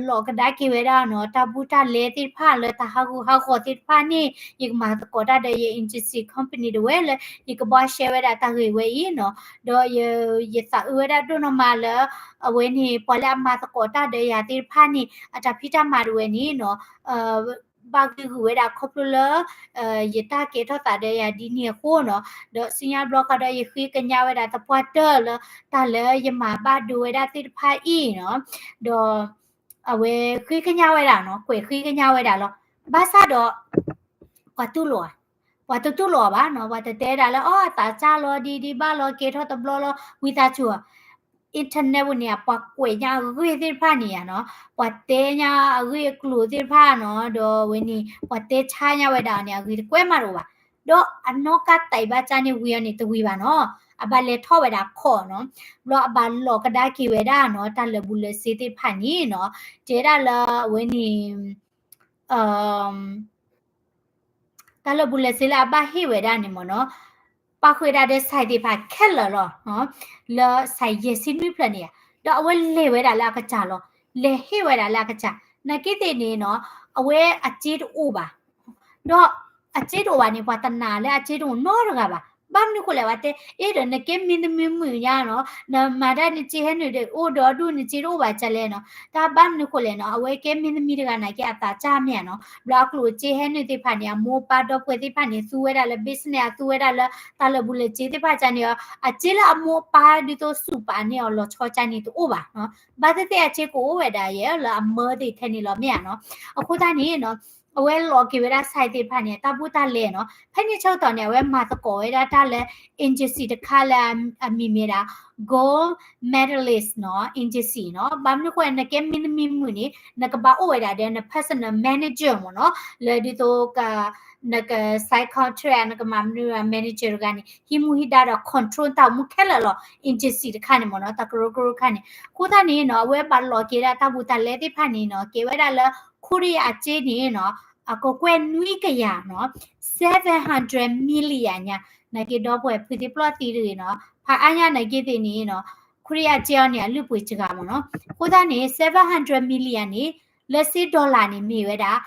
ၤကဒါက့ၤဝဲဒၣ်နီၤ တၢ်ဘူးတၢ်လဲသ့ၣ်တဖၣ်လၢတၢ်ဟးဂူာ်ဟးဂီၤသ့ၣ်တဖၣ်န့ၣ် ယကမၤသကိးတၢ်ဒီးယ agency company တဝဲလၢ ယကဘှါရှဲဝဲဒၣ်တၢ်ဂ့ၢ်ဝဲအံၤနီၤ. ဒီးယသးအုးဝဲဒၣ်ဒိၣ်နီၢ်မးလၢ အဝဲန့ၣ် ပှၤလၢအမၤသကိးတၢ်ဒီးယၤသ့ၣ်တဖၣ်န့ၣ် အတၢ်ဖံးတၢ်မၤတဝဲန့ၣ်နီၤ ဘၣ်ဂံာ်ဂူာ်ဝဲဒၣ်ခီဖျိလၢ ယတၢ်ကဲထီၣ်သးဒီးယၤဒ်န့ၣ်အဃိနီၤ. ဒီးဆူညါတဘျီဃီဒီး ယဃ့ကညးဝဲဒၣ်သပှၢ်တၢၢ်လၢ တၢ်လၢယမၤဘၣ်ဒိဝဲဒၣ်သ့ၣ်တဖၣ်အံၤနီၤ. ဒီး အဝဲဃ့ကညးဝဲဒၣ်နီၤ, ကွဲးဃ့ကညးဝဲဒၣ်လီၤ. ဘၣ်ဆၣ်ဒီး ပှၤတူၢ်လိာ်ဧါ, ပှၤတတူၢ်လိာ်အီၤဘၣ်နီၤ, ပှၤတတဲဒၣ်လၢ အီ အသးစၢ်လီၤဒ်ဒ်ဘၣ်လီၤ ကဲထီၣ်တဘျီလီၤ ဝံသးစူၤ internet ပူၤန့ၣ် ပှၤကွဲးညါအဂ့ၢ်သ့ၣ်တဖၣ်န့ၣ်ဧါနီၤ, ပှၤတဲညါအဂ့ၢ်အကျိၤသ့ၣ်တဖၣ်နီၤ, ဒီးဝဲန့ၣ် ပှၤတဲဆါညါဝဲဒၣ်န့ၣ် အဂ့ၢ်တကွဲးမးတအိၣ်ဘၣ်. ဒီးအနီၣ်ကါတံာ်ဘၣ်ကၢ်န့ၣ်ဝံၤအီၤန့ၣ်တဝံၤဘၣ်နီၤ, အဘၣ်လဲၤထီၣ်ဝဲဒၣ်ခီၣ်နီၤ, ဘျီအဘၣ်လီၤကဒါက့ၤဝဲဒၣ်နီၤ တၢ်လၢာ်ဘူၣ်လၢာ်စ့သ့ၣ်တဖၣ်န့ၣ်နီၤ, တဲဒၣ်လၢအဝဲန့ၣ် တၢ်လၢာ်ဘူၣ်လၢာ်စ့လၢအဘၣ်ဟ့ၣ်ဝဲဒၣ်န့ၣ်မ့ၢ်နီၤ, ပာ်ဃုာ်ဒၣ်ဒီးစဲးသ့ၣ်တဖၣ်ခဲလၢာ်လီၤ, လၢစဲးယဲၢ်ဆံနွံဖျၢၣ်န့ၣ်ဧါ, ဒီးအဝဲလဲၤဝဲဒၣ်လၢအကစၢ်လီၤ, လဲၤဟ့ၣ်ဝဲဒၣ်လၢအကစၢ်, နာ်က့သ့ၣ်န့ၣ်နီၤ, အဝဲအစ့တအိၣ်ဘၣ်, ဒီးအစ့တအိၣ်ဘၣ်န့ၣ် ပှၤတနာ်လၢအစ့တအိၣ်နီတဂၤဘၣ်. ဘၣ်မနုၤဃိလဲၣ် ပှၤတဲ အ့ဒီးနကဲမံၤသမံၤမုာ်ညါနီၤ, နမၤတၢ်နစ့ဟဲနုာ်ဒီးအိၣ်ဒီးဒူၣ် နစ့တအိၣ်ဘၣ်ကလဲၣ်နီၤ, တၢ်ဘၣ်မနုၤဃိလဲၣ်နီၤ, အဝဲကဲမံၤသမံၤတဂၤနာ်က့ အသးစၢ်မ့ၢ်ဧါနီၤ, ဘျီအကျိၣ်စ့ဟဲနုာ်သ့ၣ်တဖၣ်န့ၣ် အမိၢ်ပၢ်ဒီပုၢ်ဝဲၢ်သ့ၣ်တဖၣ်န့ၣ် သူဝဲဒၣ်လၢ business အသူဝဲဒၣ်လၢ တၢ်လၢာ်ဘူၣ်လၢာ်စ့သ့ၣ်တဖၣ်ကန့ၣ်, အစ့လၢအမိၢ်အပၢ်ဒ်သိးစူးပာ်န့ၢ်အီၤလီၤဆီကန့ၣ်တအိၣ်ဘၣ်နီၤ, ဘၣ်သ့ၣ်သ့ၣ်အစ့ကအိၣ်ဝဲဒၣ်ယဲလၢအမၢသ့ၣ်ထဲန့ၣ်လီၤမ့ၢ်ဧါနီၤ, အဃိသတးန့ၣ်နီၤ အဝဲလီၤက့ၤဝဲဒၣ်စဲးသ့ၣ်တဖၣ်န့ၣ် တၢ်ဘူးတၢ်လဲနီၤ, ဖဲန့ၣ်ဆၢကတီၢ်န့ၣ် အဝဲမၤသကိးဝဲဒၣ်တၢ်လၢ agency တခါလၢအမံၤမ့ၢ်ဒၣ် Gold Medalist နီၤ agency နီၤ, ဘၣ်မနုၤဃိ နကဲမံၤသမံၤမုာ်န့ၣ် နကဘၣ်အိၣ်ဝဲဒၣ်ဒီးန personal manager မ့ၢ်နီၤ, လၢဒ်သိး နက sign contract နကမၤမနုၤ manager တဂၤန့ၣ် ဟံးမူဟံးဒါဒီး control တၢ်အိၣ်မူခဲလၢာ်လီၤ, agency တခါန့ၣ်မ့ၢ်နီၤ, တၢ်ကရၢကရိတခါန့ၣ်, အဃိသတးန့ၣ်နီၤ အဝဲဘၣ်လီၤက့ၤဒၣ်တၢ်ဘူးတၢ်လဲသ့ၣ်တဖၣ်န့ၣ်နီၤ ကဲဝဲဒၣ်လၢ ခိရံယါအစ့န့ၣ်နီၤ အကကွဲၢ်နွံကယၤနီၤ seven hundred million ညါ, နာ်က့ဒီပုၢ်ဝဲၢ်ဖုသ့ၣ်ပျီၢ်သံတဂ့ၤနီၤ, ဖးအါညါနာ်က့သ့ၣ်န့ၣ်နီၤ ခိရံယါစ့အီၤန့ၣ် အလုၢ်ပှ့ၤစှၤမ့ၢ်နီၤ, အဃိသတးန့ၣ် seven hundred million န့ၣ် လၢစ့ dollar န့ၣ် မ့ၢ်ဝဲဒၣ်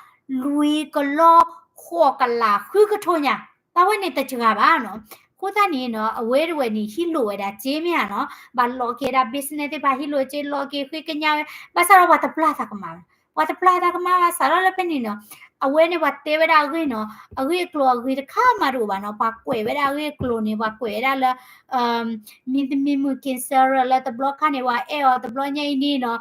လွံၢ်ကလီ ဃိးကလး ဃုကထိညါ, တၢ်ဝဲန့ၣ်တစှၤဘၣ်နီၤ, အဃိသတးန့ၣ်နီၤ အဝဲတဝဲန့ၣ် ဟံးလိာ်ဝဲဒၣ်စ့မ့ၢ်ဧါနီၤ, ဘၣ်လီၤက့ၤဒၣ် business သ့ၣ်တဖၣ် ဟံးလိာ်စ့ လီၤက့ၤဃ့ကညးဝဲ, ဘၣ်ဆၣ်ဒီးပှၤတပျၢ်သးကမၣ်ဘၣ်, ပှၤတပျၢ်သးကမၣ်ဘၣ်ဆၣ်ဒီးလၢဖဲန့ၣ်နီၤ အဝဲန့ၣ်ပှၤတဲဝဲဒၣ်အဂ့ၢ်နီၤ, အဂ့ၢ်အကျိၤအဂ့ၤတခါမးတအိၣ်ဘၣ်နီၤ, ပှၤကွဲးဝဲဒၣ်အဂ့ၢ်အကျိၤန့ၣ် ပှၤကွဲးဝဲဒၣ်လၢ မံၤသမံၤမုာ် cancer လၢတဘျီခါန့ၣ် ပှၤအဲၣ်အီၤတဘျီညါအံၤန့ၣ်နီၤ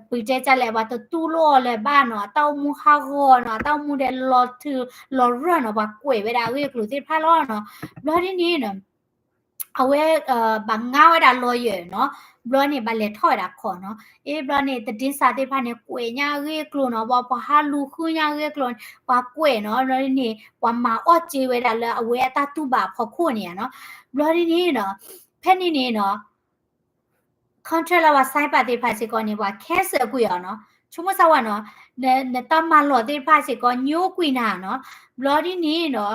ပတဲတၢ်လဲၣ် ပှၤတတူၢ်လိာ်အီၤလၢၤဘၣ်နီၤ, အတၢ်အိၣ်မူဟးဂီၤနီၤ, အတၢ်အိၣ်မူဒီးလီၤထုးလီၤရၢၢ်နီၤ, ပှၤကွဲးဝဲဒၣ်အဂ့ၢ်အကျိၤသ့ၣ်တဖၣ်လီၤနီၤ, ဘျီဒ်န့ၣ်နီၤ အဝဲ ဘၣ်ငါဝဲဒၣ် lawyer နီၤ, ဘျီန့ၣ် ဘၣ်လဲၤထီၣ်ဝဲဒၣ်ခီၣ်နီၤ, အ့ ဘျီန့ၣ် သတင်းစာသ့ၣ်တဖၣ်န့ၣ် ကွဲးညါအဂ့ၢ်အကျိၤနီၤ, ပှၤပှၤဟးလူၤဃုညါအဂ့ၢ်အကျိၤန့ၣ် ပှၤကွဲးနီၤ, ဘျီဒ်န့ၣ် ပှၤမၤအီၣ်စ့ဝဲဒၣ်လၢအဝဲအတၢ်တူၢ်ဘၣ်အဖီခိၣ်န့ၣ်နီၤ, ဘျီဒ်န့ၣ်နီၤ ဖဲန့ၣ်န့ၣ်နီၤ contract လၢပှၤ sign ပာ်သ့ၣ်တဖၣ်စ့ၢ်ကီးန့ၣ် ပှၤ cancel ကွံာ်အီၤနီၤ, ဆိကမိၣ်ဆၢဝဲနီၤ, နတၢ်မၤလီၢ်သ့ၣ်တဖၣ်စ့ၢ်ကီး ညိကွံာ်နၤနီၤ, ဘျီဒ်န့ၣ်နီၤ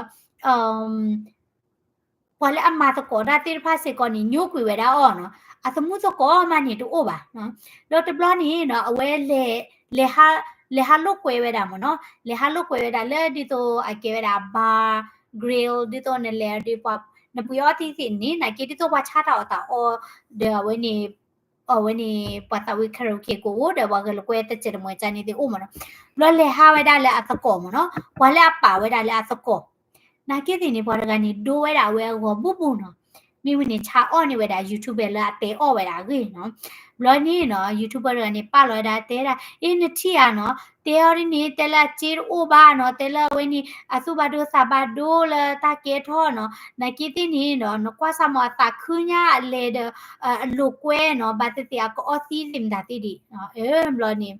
ပှၤလၢအမၤသကိးတၢ်သ့ၣ်တဖၣ်စ့ၢ်ကီးန့ၣ် ညိကွံာ်ဝဲဒၣ်အီၤနီၤ, အသမူသကိးမးန့ၣ်တအိၣ်ဘၣ်, ဒီးတဘျီန့ၣ်နီၤ အဝဲ လဲၤဟးလိာ်ကွဲဝဲဒၣ်မ့ၢ်နီၤ, လဲၤဟးလိာ်ကွဲဝဲဒၣ်လၢဒ်သိးအကဲဝဲဒၣ် bar grill ဒ်သိးနလဲၤဒီးပှၤ နပှ့ၤအီသံးသ့ၣ်န့ၣ် နာ်က့ဒ်သိးပှၤဆါတၢ်အီၣ်တၢ်အီ ဒီးအဝဲန့ၣ် အဝဲန့ၣ် ပှၤသးဝံၣ် karaoke ကအိၣ်ဒီး ပှၤဂဲၤလိာ်ကွဲတစဲးတမှဲၤကန့ၣ်သ့ၣ်အိၣ်မ့ၢ်နီၤ. ဘျီလဲၤဟးဝဲဒၣ်လၢအသကိးမ့ၢ်နီၤ, ပှၤလၢအပာ်ဝဲဒၣ်လၢအသကိး နာ်က့သ့ၣ်န့ၣ် ပှၤတဂၤန့ၣ် ဒိဝဲဒၣ်အဝဲအဂီၤဘူးဘူးနီၤ. မ့ၢ်ဝံၤန့ၣ် ဆါအီၣ်န့ၢ်ဝဲဒၣ် YouTuber လၢအတဲအီၣ်ဝဲဒၣ်အဂ့ၢ်နီၤ. ဘျီန့ၣ်နီၤ YouTuber တဂၤန့ၣ် ပာ်လီၤဝဲဒၣ်တဲဒၣ်, အ့ နထံၣ်ဧါနီၤ, တဲအီၤဒ်န့ၣ် တဲလၢအစ့တအိၣ်ဘၣ်နီၤ, တဲလၢအဝဲန့ၣ် အသူၣ်ဘၣ်ဒိသးဘၣ်ဒိလၢတၢ်ကဲထီၣ်နီၤ. နာ်က့သ့ၣ်န့ၣ်နီၤ နကွၢ်စၢ်မ့ၢ်အသးခုညါအလဲၤဒီး အလိာ်ကွဲနီၤ, ဘၣ်သ့ၣ်သ့ၣ်အကအီသံသ့ၣ်မတၤသ့ၣ်ဒံး. အၢ ဘျီန့ၣ်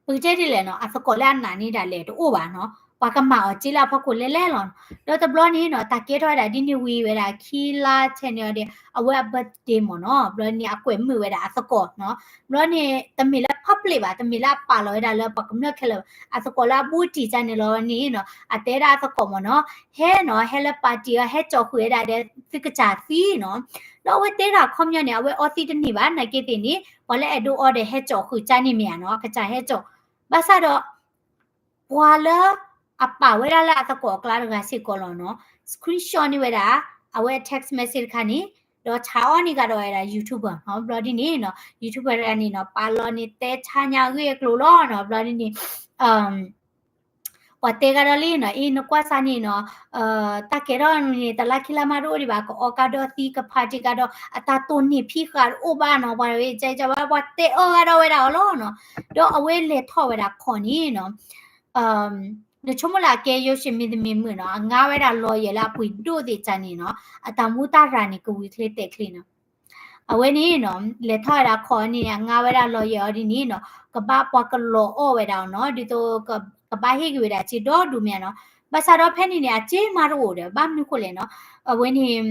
ပကတဲဒ်လဲၣ်နီၤ, အသကိးလၢအနာ်န့ၢ်ဒၣ်လဲာ်တအိၣ်ဘၣ်နီၤ, ပှၤကမၤအီၤစ့လၢအဖီခိၣ်လဲၣ်လဲၣ်လီၤ. ဒီးတဘျီန့ၣ်နီၤ တၢ်ကဲထီၣ်ဝဲဒၣ်ဒ်န့ၣ်ဝံၤဝဲဒၣ်ခံလါထဲန့ၣ်အီၤဒီး အဝဲအ birthday မ့ၢ်နီၤ. ဘျီန့ၣ် အကွဲးမုာ်ဝဲဒၣ်အသကိးနီၤ. ဘျီန့ၣ် တမ့ၢ်လၢ public ဘၣ်, တမ့ၢ်လၢအပာ်လီၤဝဲဒၣ်လၢပှၤကမျၢၢ်ခဲလၢာ်ဘၣ်, အသကိးလၢအဘူးတံၢ်ကန့ၣ်လီၤန့ၣ်နီၤ, အတဲဒၣ်အသကိးမ့ၢ်နီၤ, ဟဲနီၤ, ဟဲလၢ party အီၤ ဟဲစိာ်ဃုာ်ဝဲဒၣ်ဒီးသုကစၢ်သံနီၤ. ဒီးအဝဲတဲဒၣ်ခီပညီန့ၣ် အဝဲအီသံတန့ၢ်ဘၣ်, နာ်က့သ့ၣ်န့ၣ် ပှၤလၢအဲၣ်ဒိးအီဒီးဟဲစိာ်ဃုာ်ကန့ၣ်မ့ၢ်ဧါနီၤ, အကစၢ်ဟဲစိာ်. ဘၣ်ဆၣ်ဒီး ပှၤလၢအပာ်ဝဲဒၣ်လၢအသကိးအကျါတဂၤစ့ၢ်ကီးလီၤနီၤ, screenshot န့ၢ်ဝဲဒၣ် အဝဲ text message တခါန့ၣ်, ဒီးဆါအီၣ်န့ၢ်ကဒီးဝဲဒၣ် YouTuber နီၤ. ဘျီဒ်န့ၣ်နီၤ YouTuber တဂၤန့ၣ်နီၤ ပာ်လီၤန့ၣ်တဲဆါညါအဂ့ၢ်အကျိၤလီၤနီၤ. ဘျီဒ်န့ၣ် ပှၤတဲကဒီးလံနီၤ, အ့ နကွၢ်စၢ်န့ၣ်နီၤ, တၢ်ကဲထီၣ်န့ၣ် တလါခံလါမးတအိၣ်ဒံးဘၣ်, ကအီကဒီးသံ က party ကဒီး အတၢ်တိၢ်နီၣ်ဖံးဃာ်တအိၣ်ဘၣ်နီၤ, ပှၤဝဲကဘၣ် ပှၤတဲအီၣ်ကဒီးဝဲဒၣ်အီၤလီၤနီၤ. ဒီးအဝဲလဲၤထီၣ်ဝဲဒၣ်ခီၣ်န့ၣ်နီၤ နဆိကမိၣ်လၢအကဲယိၤၡ့မံၤသမံၤမုာ်နီၤ, အငါဝဲဒၣ် lawyer လၢအပှ့ၤဒိၣ်သ့ၣ်တဖၣ်န့ၣ်နီၤ, အတၢ်မူတၢ်ရၤန့ၣ် ကဝံၤချ့တဲာ်ချ့နီၤ. အဝဲန့ၣ်နီၤ လဲၤထီၣ်ဝဲဒၣ်ခီၣ်န့ၣ် အငါဝဲဒၣ် lawyer အီၤဒ်န့ၣ်နီၤ, ကဘၣ်ပှၤကလီၤအီၣ်ဝဲဒၣ်အီၤနီၤ, ဒ်သိးကဘၣ်ဟ့ၣ်က့ၤဝဲဒၣ်စ့ဒီဒူၣ်မ့ၢ်နီၤ. ဘၣ်ဆၣ်ဒီးဖဲန့ၣ်န့ၣ် အစ့မးတအိၣ်ဒီး ဘၣ်မနုၤဃိလဲၣ်နီၤ, အဝဲန့ၣ်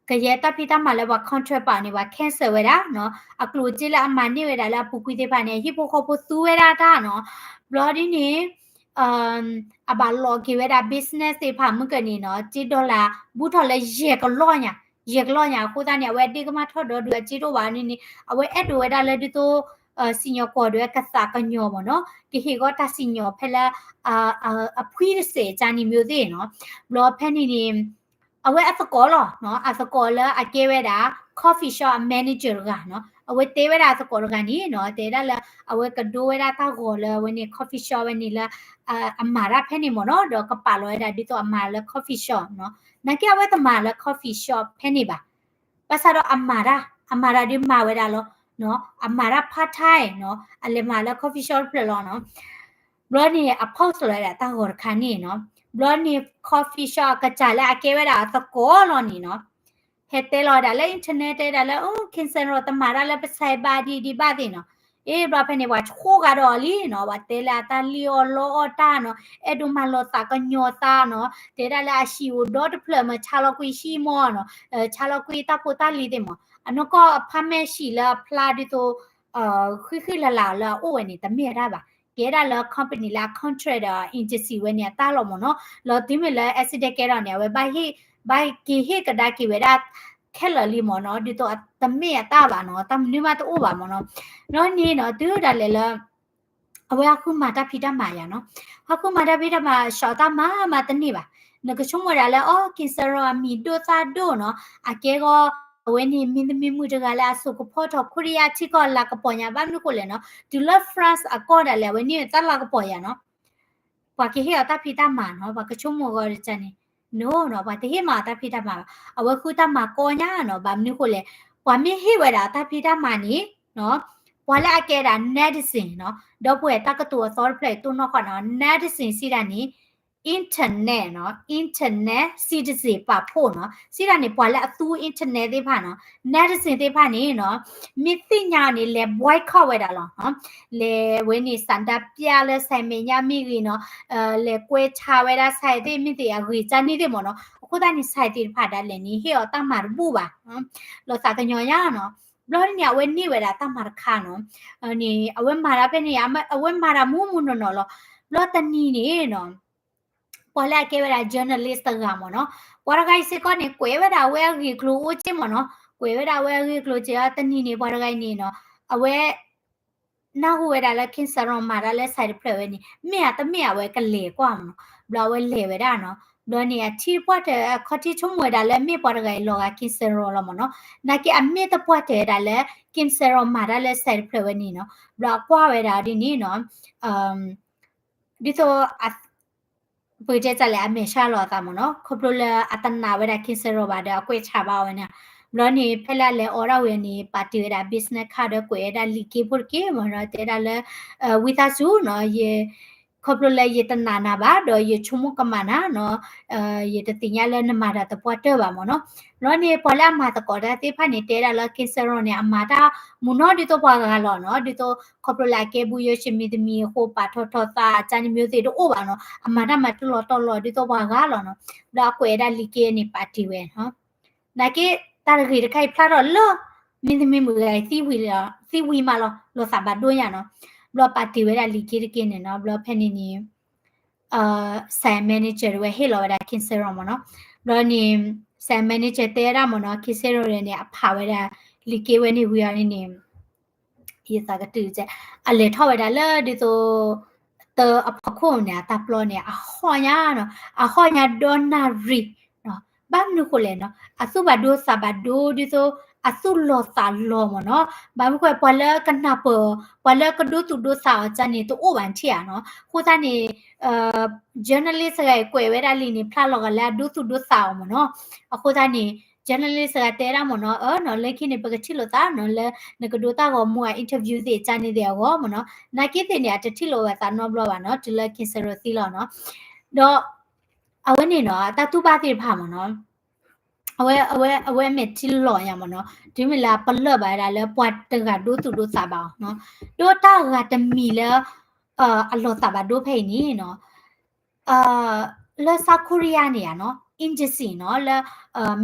ကယဲၢ်တၢ်ဖံးတၢ်မၤလၢပှၤ contract ပာ်န့ၣ် ပှၤ cancel ဝဲဒၣ်နီၤ, အကျိၣ်စ့လၢအမၤန့ၢ်ဝဲဒၣ်လၢအပူၤကွံာ်သ့ၣ်တဖၣ်န့ၣ် အဟံၣ်ဖိဃီဖိသူဝဲဒၣ်တၢ်နီၤ. ဘျီဒ်န့ၣ် အဘၣ်လီၤက့ၤဝဲဒၣ် business သ့ၣ်တဖၣ်မုၢ်ကန့ၣ်နီၤ, စ့ dollar ဘူးထီၣ်လၢယဲၢ်ကလီၢ်ညါ, ယဲၢ်ကလီၢ်ညါအဃိသတးန့ၣ် အဝဲဒ့ကမၣ်ထီၣ်ဒီဒူၣ်အစ့တအိၣ်ဘၣ်န့ၣ်န့ၣ် အဝဲအဲၣ်ဒိးဝဲဒၣ်လၢဒ်သိး စံၣ်ညီၣ်ကွီၢ်ဒီးကသးကညီၤမ့ၢ်နီၤ, ကဟ့ၣ်ဂီၢ်တၢ်စံၣ်ညီၣ်ဖဲလၢ အဖှံတစဲးကန့ၣ်မ့ၢ်သ့ၣ်နီၤ. ဘျီဖဲန့ၣ်န့ၣ် အဝဲအသကိးလီၤ, အသကိးလၢအကဲဝဲဒၣ် coffee shop အ manager တဂၤနီၤ, အဝဲတဲဝဲဒၣ်အသကိးတဂၤန့ၣ်နီၤ, တဲဒၣ်လၢ အဝဲကဒိဝဲဒၣ်တၢ်ဂီၤလၢအဝဲန့ၣ် coffee shop ဝဲန့ၣ်လၢ အမၤတၢ်ဖဲန့ၣ်မ့ၢ်နီၤ, ဒီးကပာ်လီၤဝဲဒၣ်ဒ်သိးအမၤလၢ coffee shop နီၤ, နာ်က့အဝဲတမၤလၢ coffee shop ဖဲန့ၣ်ဘၣ်. ဘၣ်ဆၣ်ဒီးအမၤတၢ်, အမၤတၢ်ဒုးမၤဝဲဒၣ်လီၤ, အမၤတၢ် part time နီၤ, အလဲၤမၤလၢ coffee shop တဖျၢၣ်လီၤနီၤ. ဘျီန့ၣ် အ post လီၤဝဲဒၣ်တၢ်ဂီၤတခါန့ၣ်နီၤ, ဘျီန့ၣ် coffee shop အကစၢ်လၢအကဲဝဲဒၣ်အသကိးလီၤန့ၣ်နီၤ, ဟဲတဲလီၤဝဲဒၣ်လၢ internet တဲဒၣ်လၢ အိ Kingston တမၤတၢ်လၢပစဲးဘၣ်ဒံးဒံးဘၣ်သ့ၣ်နီၤ. အ့ ဘျီဖဲန့ၣ် ပှၤဆိကဒီးအီၤလံနီၤ, ပှၤတဲလၢအတၢ်လံၣ်အီၣ်လီအီၣ်တၢ်နီၤ, အဲၣ်ဒိးမၤလီၤသးကညီၤသးနီၤ, တဲဒၣ်လၢအဟံၣ်အိၣ်ဒီတဖျၢၣ်မ့ၢ် ဆါလီၤကွံာ်ဟံၣ်မ့ၢ်နီၤ, ဆါလီၤကွံာ်တၢ်ဖိတၢ်လံၤသ့ၣ်မ့ၢ်, အနီၢ်ကီၢ် apartment ဟံၣ်လၢအဖျါဒ်သိး ဃံဃံလၤလၤလၢအအိၣ်ဝဲန့ၣ် တမ့ၢ်အတၢ်ဘၣ်, ကဲဒၣ်လၢ company လၢအ contract ဒီး agency ဝဲန့ၣ်အတၢ်လီၤမ့ၢ်နီၤ, လီၤတုၤမ့ၢ်လၢ accident ကဲထီၣ်န့ၣ် အဝဲဘၣ်ဟ့ၣ်, ဘၣ်က့ၤဟ့ၣ်ကဒါက့ၤဝဲဒၣ်ခဲလၢာ်လံမ့ၢ်နီၤ, ဒ်သိးတမ့ၢ်အတၢ်ဘၣ်နီၤ, တၢ်မနုၤမးတအိၣ်ဘၣ်မ့ၢ်နီၤ, ဘျီန့ၣ်နီၤ တုၤဒၣ်လဲာ်လၢ အဝဲဟးဃုမၤတၢ်ဖံးတၢ်မၤယၤနီၤ, ဟးဃုမၤတၢ်ဖံးတၢ်မၤ ရှောင်တၢ်မၤမၤတန့ၢ်ဘၣ်, နကဆိကမိၣ်ဒၣ်လၢ အိ Kingston အမံၤဒိၣ်သၣ်ဒိၣ်နီၤ, အကဲဂီၢ် အဝဲန့ၣ် မံၤသမံၤမုၣ်တဂၤလၢအစိာ်ကဖီထီၣ်ခိရံယါထံကီၢ်လၤကပီၤညါ ဘၣ်မနုၤဃိလဲၣ်နီၤ, တုၤလၢ France အကီၢ်ဒၣ်လဲာ် အဝဲန့ၣ်တၢ်လၤကပီၤယၤနီၤ, ပှၤကဟ့ၣ်အီၤတၢ်ဖံးတၢ်မၤနီၤ, ပှၤကဆိကမိၣ်ဂီၤတကန့ၣ်, no နီၤ, ပှၤတဟ့ၣ်မၤအီၤတၢ်ဖံးတၢ်မၤဘၣ်, အဝဲဃုတၢ်မၤကီညါနီၤ, ဘၣ်မနုၤဃိလဲၣ်, ပှၤမ့ၢ်ဟ့ၣ်ဝဲဒၣ်တၢ်ဖံးတၢ်မၤန့ၣ် ပှၤလၢအကဲဒၣ် netizen နီၤ, ဒီပုၢ်ဝဲၢ်တၢ်ကတိၤအသီတဖျၢၣ်အံၤတိၢ်နီၣ်ဃီနီၤ, netizen စံးဒၣ်န့ၣ် internet နီၤ, internet citizen ပာ်ဖှိၣ်နီၤ, စံးဒၣ်န့ၣ် ပှၤလၢအသူ internet သ့ၣ်တဖၣ်နီၤ, netizen သ့ၣ်တဖၣ်န့ၣ်နီၤ, မ့ၢ်သ့ၣ်ညါန့ၣ် လဲၤ boycott ဝဲဒၣ်လီၤ, လဲၤဝဲန့ၣ် ဆန္ဒပြ လၢ ဆိုင် မဲာ်ညါမ့ၢ်ဂ့ၤနီၤ, လဲၤကွဲးဆါဝဲဒၣ် ဆိုင် သ့ၣ်မ့ၢ်သ့ၣ်အဂ့ၤကန့ၣ်သ့ၣ်မ့ၢ်နီၤ, အဃိသတးန့ၣ် ဆိုင် သ့ၣ်တဖၣ်ဒၣ်လဲာ်န့ၣ် ဟ့ၣ်အီၤတၢ်မၤတဘူၣ်ဘၣ်, လီၤသးကညီၤညါနီၤ, ဘျီန့ၣ် အဝဲန့ၢ်ဝဲဒၣ်တၢ်မၤတခါနီၤ, န့ၣ် အဝဲမၤတၢ်ဖဲန့ၣ် အဝဲမၤတၢ်မူးမူးနီၢ်နီၢ်လီၤ, ဘျီတနံၤန့ၣ်နီၤ ပှၤလၢအကဲဝဲဒၣ် journalist တဂၤမ့ၢ်နီၤ, ပှၤတဂၤအံၤစ့ၢ်ကီးန့ၣ် ကွဲးဝဲဒၣ်အဝဲအဂ့ၢ်ကျိၤအိၣ်က့မ့ၢ်နီၤ, ကွဲးဝဲဒၣ်အဝဲအဂ့ၢ်ကျိၤက့ တနံၤန့ၣ် ပှၤတဂၤအံၤန့ၣ်နီၤ, အဝဲ နၢ်ဟူဝဲဒၣ်လၢ Kingston မၤတၢ်လၢ ဆိုင် တဖျၢၣ်ဝဲန့ၣ် မ့ၢ်ဧါတမ့ၢ်ဧါ အဝဲကလဲၤကွၢ်မ့ၢ်နီၤ, ဘျီအဝဲလဲၤဝဲဒၣ်နီၤ, ဘျီန့ၣ် အထံတပှၢ်တၢၢ် အခီၣ်ထံးဆိကမိၣ်ဝဲဒၣ်လၢမ့ၢ်ပှၤတဂၤအံၤလီၤဂာ် Kim Sae-ri လီၤမ့ၢ်နီၤ. နာ်က့အမ့ၢ်တပှၢ်တၢၢ်ဝဲဒၣ်လၢ Kim Sae-ri မၤတၢ်လၢ site တဖျၢၣ်ဝဲန့ၣ်နီၤ. ဘျီအကွၢ်ဝဲဒၣ်ဒ်န့ၣ်နီၤ, ဒ်သိး ပတဲတၢ်လဲၣ် အမဲာ်ဆှးလီၤအသးမ့ၢ်နီၤ, ခီဖျိလၢအတနာ်ဝဲဒၣ် Kim Sae-ri ဘၣ်ဒီး အကွဲးဆါဘၣ်ဝဲန့ၣ်. ဘျီန့ၣ် ဖဲလၢအလဲၤအိးထီၣ်ဝဲန့ၣ် ပာ်တ့ၢ်ဝဲဒၣ် business card ဒီးကွဲးဝဲဒၣ်လံာ်က့ဖိတက့ၢ်မ့ၢ်နီၤ, တဲဒၣ်လၢ ဝံသးစူၤနီၤ, ယ ခီဖျိလၢယတနာ်နၤဘၣ် ဒီးယဆိကမိၣ်ကမၣ်နၤနီၤ, ယတသ့ၣ်ညါလၢနမၤတၢ်သပှၢ်တၢၢ်ဘၣ်မ့ၢ်နီၤ. ဘျီန့ၣ် ပှၤလၢအမၤသကိးတၢ်သ့ၣ်တဖၣ်န့ၣ် တဲဒၣ်လၢ Kim Sae-ri န့ၣ် အမၤတၢ်မုာ်နီၤဒ်သိးပှၤဂၤလီၤနီၤ, ဒ်သိးခီဖျိလၢအကဲဘူးယိၤၡ့ၣ် မံၤတမံၤအဃိ ပာ်ထီၣ်ထီၣ်သးအကန့ၣ် မျိုးသ့ၣ်တအိၣ်ဘၣ်နီၤ, အမၤတၢ်မၤတလီၤတီၤလီၤဒ်သိးပှၤဂၤလီၤနီၤ. ဘျီအကွဲးဝဲဒၣ်လံာ်က့န့ၣ် ပာ်တ့ၢ်ဝဲနီၤ. နာ်က့ တၢ်တဂ့ၤတခါအံၤဖျါထီၣ်လၢ မံၤတမံၤမုၣ်ဂၤအံၤ သံဝံၤမးလီၤ, လိာ်သးဘၣ်ဒိညါနီၤ. ဘျီပာ်တ့ၢ်ဝဲဒၣ်လံာ်က့တက့န့ၣ်နီၤ, ဘျီဖဲန့ၣ်န့ၣ် site manager တဝဲဟ့ၣ်လီၤဝဲဒၣ် Kim Sae-ri မ့ၢ်နီၤ. ဘျီန့ၣ် site manager တဲဝဲဒၣ်မ့ၢ်နီၤ, Kim Sae-ri န့ၣ် အဖးဝဲဒၣ်လံာ်က့ဝဲန့ၣ်ဝံၤအီၤန့ၣ်န့ၣ် ယသးကတုၤကဲ, အလဲၤထီၣ်ဝဲဒၣ်လၢဒ်သိး တၢ်အဖီခိၣ်န့ၣ် အတၢ်ပျီန့ၣ် အဟီၣ်ညါနီၤ, အဟီၣ်ညါဒီနၣ်ရံၣ်နီၤ. ဘၣ်မနုၤဃိလဲၣ်နီၤ, အသူၣ်ဘၣ်ဒိသးဘၣ်ဒိဒ်သိး အသူၣ်လီၤသးလီၤမ့ၢ်နီၤ. ဘၣ်မနုၤဃိ ပှၤလၢကနၢ်ပၢၢ်အီၤ ပှၤလၢကဒိသူၣ်ဒိသးအီၤကန့ၣ် တအိၣ်ဘၣ်ထံၣ်ဧါနီၤ. အဃိသတးန့ၣ် journalist တဂၤအံၤကွဲးဝဲဒၣ်လံာ်န့ၣ် ဖျါလီၤဂာ်လၢအဒိသူၣ်ဒိသးအီၤမ့ၢ်နီၤ. အဃိသတးန့ၣ် journalist တဂၤတဲဒၣ်မ့ၢ်နီၤ, အၢနီၤ လၢခံန့ၣ် ပကထံၣ်လိာ်သးနီၤ လၢနကဒိတၢ်ဂီၤမူအ interview သ့ၣ်ကန့ၣ်သ့ၣ်အဂီၢ်မ့ၢ်နီၤ. နာ်က့သ့ၣ်န့ၣ် အတထံၣ်လိာ်ဝဲသးနီတဘျီဘၣ်နီၤ, တုၤလၢ Kim Sae-ri သံလီၤနီၤ. ဒီး အဝဲန့ၣ်နီၤ အတၢ်တူၢ်ဘၣ်သ့ၣ်တဖၣ်မ့ၢ်နီၤ အဝဲ အဝဲ အဝဲမဲာ်ထံလီၤညါမ့ၢ်နီၤ, တုၤမ့ၢ်လၢအပလၢၢ်ဘၣ်ဝဲဒၣ်လၢပှၤတဂၤဒိသူၣ်ဒိသးဘၣ်အီၤနီၤ. ဒီးတၢ်ဂၤတမံၤလၢ အလီၤသးဘၣ်ဒိဖဲအံၤန့ၣ်နီၤ, လၢ South Korea န့ၣ်ဧါနီၤ, agency နီၤ လၢ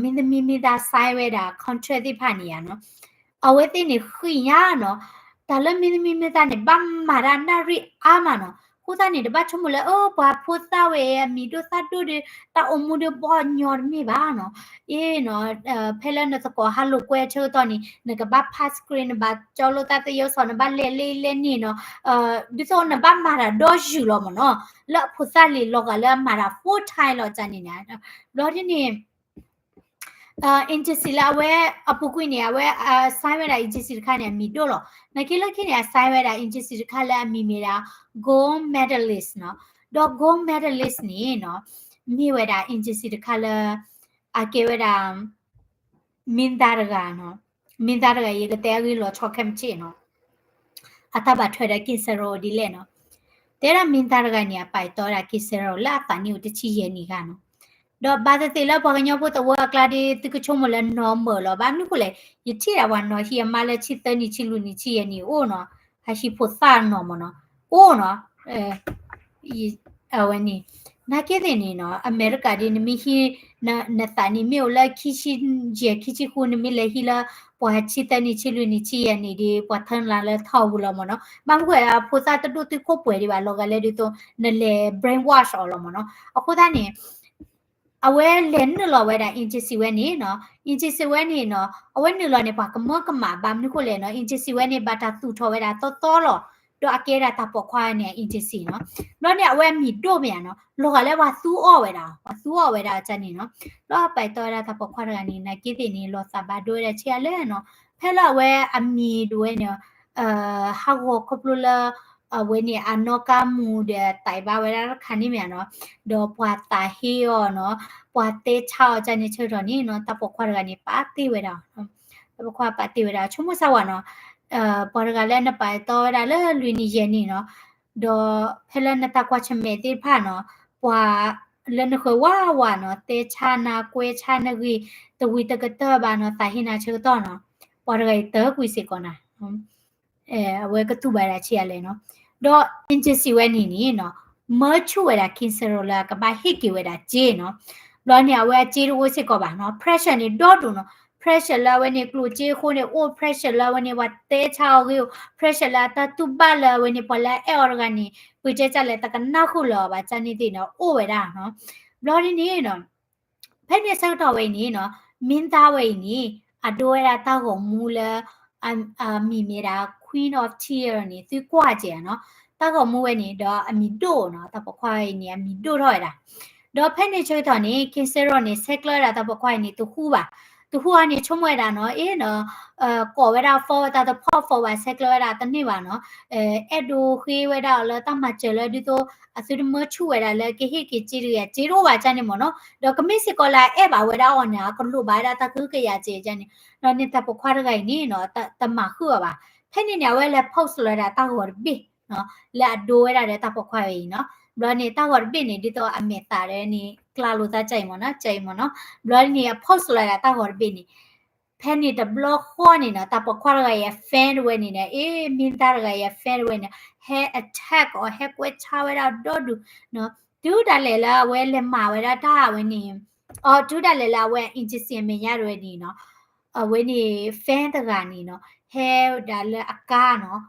မင်းသမီးမင်းသား sign ဝဲဒၣ် contract သ့ၣ်တဖၣ်န့ၣ်ဧါနီၤ, အဝဲသ့ၣ်န့ၣ်ဃံးညါနီၤ, တၢ်လၢ မင်းသမီးမင်းသား န့ၣ် ဘၣ်မၤတၢ်နၣ်ရံၣ်အါမးနီၤ. အဃိသတးန့ၣ် တဘၣ်ဆိကမိၣ်လၢ အၢ ပှၤဖိသၣ်ဝဲအံၤ အမံၤဒိၣ်သၣ်ဒိၣ်ဒီး တၢ်အိၣ်မူဒီးဘီၣ်ညီတမ့ၢ်ဘၣ်နီၤ. အ့နီၤ ဖဲလၢနသကိးဟးလိာ်ကွဲဆၢကတီၢ်န့ၣ် နကဘၣ် pass screen နဘၣ်ကၠီလိာ်သးသယုၢ်စီၤ နဘၣ်လဲၤလၢအံၤလဲၤန့ၣ်နီၤ, ဒ်သိးနဘၣ်မၤတၢ်ဒီယုၢ်လီၤမ့ၢ်နီၤ, လၢအဖိသၣ်လံၤလီၤဂာ်လၢအမၤတၢ် full time လီၤကန့ၣ်န့ၣ်, ဘျီဒ်န့ၣ် agency လၢအဝဲအပူၤကွံာ်န့ၣ် အဝဲ sign ဝဲဒၣ် agency တခါန့ၣ် အမံၤဒိၣ်လီၤ. နာ်က့လၢခံန့ၣ် အ sign ဝဲဒၣ် agency တခါလၢအမံၤမ့ၢ်ဒၣ် gold medalist နီၤ, ဒီး gold medalist န့ၣ်နီၤ မ့ၢ်ဝဲဒၣ် agency တခါလၢ အကဲဝဲဒၣ် မင်းသားတဂၤနီၤ, မင်းသားတဂၤ ယကတဲအဂ့ၢ်လီၤဆီခဲမုၢ်ဆ့ၣ်နီၤ, အတၢ်ဘၣ်ထွဲဒီး က့ၤစဲးရီၤဒ်လဲၣ်နီၤ. တဲဒၣ်မင်းသားတဂၤန့ၣ် အပာ်တီဝဲဒၣ်က့ၤစဲးရီၤ လၢအသးနံၣ်အိၣ်တဆံယဲၢ်နံၣ်ဂၤနီၤ. ဒီးဘၣ်သ့ၣ်သ့ၣ်လၢပှၤကညီဖိသဝီအကျါဒီး သုကဆိကမိၣ်လၢနီၢ်မၢာ်လီၤ. ဘၣ်မနုၤဃိလဲၣ်, ယထံၣ်ဒၣ်ပှၤနီၢ်ဟံၣ်အမါလၢဆံသၢနံၣ် ဆံလွံၢ်နံၣ် ဆံယဲၢ်နံၣ်အိၣ်နီၤ, ဟးဟံးဖိသၣ်နီၢ်မၢ်နီၤ, အိၣ်နီၤ. အဝဲန့ၣ် နာ်က့သ့ၣ်န့ၣ်နီၤ, အမဲရကၤဒီး နမ့ၢ်ဟံး နသးနံၣ်မ့ၢ်အိၣ်လၢခံဆံယဲၢ် ခံဆံဃု နမ့ၢ်လဲၤဟံးလၢ ပှၤဆံသၢနံၣ် ဆံလွံၢ်နံၣ် ဆံယဲၢ်နံၣ်ဒီး ပှၤထၢနၤလၢထီၣ်ပူၤလီၤမၢ်နီၤ. ဘၣ်မနုၤဃိ အဖိသၣ်တဒိၣ်တုာ်ခိၣ်ပှဲၤဒံးဘၣ် လီၤဂာ်လၢဒ်သိး နလဲၤ brainwash အီၤလီၤမၢ်နီၤ. အဃိသတးန့ၣ် အဝဲလဲၤနုာ်လီၤဝဲဒၣ် agency ဝဲန့ၣ်နီၤ, agency ဝဲန့ၣ်နီၤ, အဝဲနုာ်လီၤန့ၣ် ပှၤကမၢကမၣ် ဘၣ်မနုၤဃိလဲၣ်နီၤ, agency ဝဲန့ၣ် ဘၣ်တၢ်သူၣ်ထီၣ်ဝဲဒၣ်သီသီလီၤ. ဒီးအကဲဒၣ်တၢ်ပိာ်ခွါန့ၣ် agency နီၤ. ဘျီန့ၣ် အဝဲအမံၤဒိၣ်မ့ၢ်ဧါနီၤ, လီၤဂာ်လၢပှၤသူအီၣ်ဝဲဒၣ်, ပှၤသူအီၣ်ဝဲဒၣ်ကန့ၣ်နီၤ. ဘျီပာ်တီဝဲဒၣ်တၢ်ပိာ်ခွါတဂၤန့ၣ် နာ်က့သ့ၣ်န့ၣ် လီၤသးဘၣ်ဒိဝဲဒၣ်ဆံးအါလဲၣ်နီၤ. ဖဲလၢအဝဲအမံၤဒိၣ်ဝဲန့ၣ် ဟးဂီၤခီဖျိလၢ အဝဲန့ၣ် အနီၣ်ကါမူးဒီး သးဘၣ်ဝဲဒၣ်တခါန့ၣ်မ့ၢ်ဧါနီၤ, ဒီးပှၤသးဟ့အီၤနီၤ, ပှၤတဲဆါအီၤကန့ၣ်ဆၢကတီၢ်န့ၣ်နီၤ, တၢ်ပိာ်ခွါတဂၤန့ၣ် ပာ်တ့ၢ်ဝဲဒၣ်, တၢ်ပိာ်ခွါပာ်တ့ၢ်ဝဲဒၣ် ဆိကမိၣ်ဆၢဝဲနီၤ, ပှၤတဂၤလၢနပာ်တီဝဲဒၣ်လၢလွံၢ်နံၣ်ယဲၢ်နံၣ်နီၤ, ဒီးဖဲလၢနတၢ်ကွၢ်ဆၢၣ်မဲာ်သ့ၣ်တဖၣ်နီၤ, ပှၤလၢနဃၢၤဝးဝးနီၤ, တဲဆါနၤ ကွဲဆါနဂ့ၤ, တဝံၤတကတၢၢ်ဘၣ်နီၤ, သးဟ့နၤဆၢကတီၢ်နီၤ, ပှၤတဂၤအံၤတၢကွံာ်စ့ၢ်ကီးနၤ အဝဲကတူၢ်ဘၣ်ဒၣ်ဆံးအါလဲၣ်နီၤ. ဒီး agency ဝဲန့ၣ်န့ၣ်နီၤ, မၢဆူၣ်ဝဲဒၣ် က့ၤစဲးရီၤ လၢအကဘၣ်ဟ့ၣ်က့ၤဝဲဒၣ်စ့နီၤ. ဘျီန့ၣ် အဝဲအစ့တအိၣ်စ့ၢ်ကီးဘၣ်နီၤ, pressure န့ၣ် ဒီဒိၣ်နီၤ, pressure လၢအဝဲန့ၣ် ကျိၣ်စ့အဃိန့ၣ် အိၣ် pressure လၢအဝဲန့ၣ် ပှၤတဲဆါအီၤဂ့ၤအိၣ်, pressure လၢအတၢ်တူၢ်ဘၣ်လၢအဝဲန့ၣ် ပှၤလၢအအဲၣ်အီၤတဂၤန့ၣ် ပတဲတၢ်လဲၣ် တကနၣ်ဃုာ်လၢၤအီၤဘၣ် ကန့ၣ်သ့ၣ်နီၤ အိၣ်ဝဲဒၣ်နီၤ. ဘျီဒ်န့ၣ်နီၤ ဖဲန့ၣ်ဆၢကတီၢ်ဝဲအံၤန့ၣ်နီၤ, မင်းသားဝဲအံၤန့ၣ် အဒိဝဲဒၣ်တၢ်ဂီၤမူလၢ အမံၤမ့ၢ်ဒၣ် Queen of Tears န့ၣ် သုကွၢ်က့ၤနီၤ, တၢ်ဂီၤမူဝဲန့ၣ် ဒီးအမံၤဒိၣ်နီၤ, တၢ်ပိာ်ခွါအံၤန့ၣ် အမံၤဒိၣ်ထီၣ်ဝဲဒၣ်. ဒီးဖဲန့ၣ်ဆၢကတီၢ်န့ၣ် က့ၤစဲရီၤန့ၣ် ဆဲးကျၢဝဲဒၣ်တၢ်ပိာ်ခွါအံၤန့ၣ် တဟူဘၣ်. တဟူအီၤန့ၣ် ဆိကမိၣ်ဝဲဒၣ်နီၤ အ့နီၤ ကိးဝဲဒၣ် phone ဝဲတၢ်တဖီၣ် phone ဘၣ် ဆဲးကျၢဝဲဒၣ်တန့ၢ်ဘၣ်နီၤ. အဲၣ်ဒိးဃ့ဝဲဒၣ်အီၤလၢတၢ်မၤစၢၤလၢဒ်သိး အသုတမၢဆူၣ်ဝဲဒၣ်လၢကဟ့ၣ်က့ၤစ့တဂ့ၤ စ့တအိၣ်ဘၣ်ကန့ၣ်မ့ၢ်နီၤ. ဒီးကမ့ၢ်စ့ၢ်ကီးလၢအအဲၣ်ဘၣ်ဝဲဒၣ်အီၤန့ၣ် အကလိၣ်ဘၣ်ဝဲဒၣ်တၢ်ကဟုကယာ်စ့ကန့ၣ်. ဒီးန့ၣ်တၢ်ပိာ်ခွါတဂၤအံၤန့ၣ်နီၤ တမၤဃုာ်အီၤဘၣ်. ဖဲန့ၣ်န့ၣ် အဝဲလဲၤ post လီၤဝဲဒၣ်တၢ်ဂီၤတဘ့ၣ် လၢအဒိဝဲဒၣ်ဒီးတၢ်ပိာ်ခွါဝဲအံၤနီၤ. ဘျီန့ၣ် တၢ်ဂီၤတဘ့ၣ်န့ၣ် ဒ်သိးအမဲာ်သးဒီးန့ၣ် ကျါလိာ်သးကအံၤမ့ၢ်နီၤ ကအံၤမ့ၢ်နီၤ. ဘျီန့ၣ် အ post လီၤဒၣ်တၢ်ဂီၤတဘ့ၣ်န့ၣ် ဖဲန့ၣ်တဘျီဃီန့ၣ်နီၤ တၢ်ပိာ်ခွါတဂၤအံၤအ fan တဝဲန့ၣ်ဒီး အ့ မ့ၢ်တၢ်တဂၤအံၤအ fan တဝဲန့ၣ် ဟဲ attack အီၤ ဟဲကွဲးဆါဝဲဒၣ်ဒီဒူၣ်နီၤ. တုၤဒၣ်လဲာ်လၢအဝဲလဲၤမၤဝဲဒၣ်တၢ်ဝဲန့ၣ် အီၤ တုၤဒၣ်လဲာ်လၢအဝဲ agency အမဲာ်ညါတဝဲန့ၣ်နီၤ အဝဲန့ၣ် fan တဂၤန့ၣ်နီၤ ဟဲဝဲဒၣ်လၢအကါနီၤ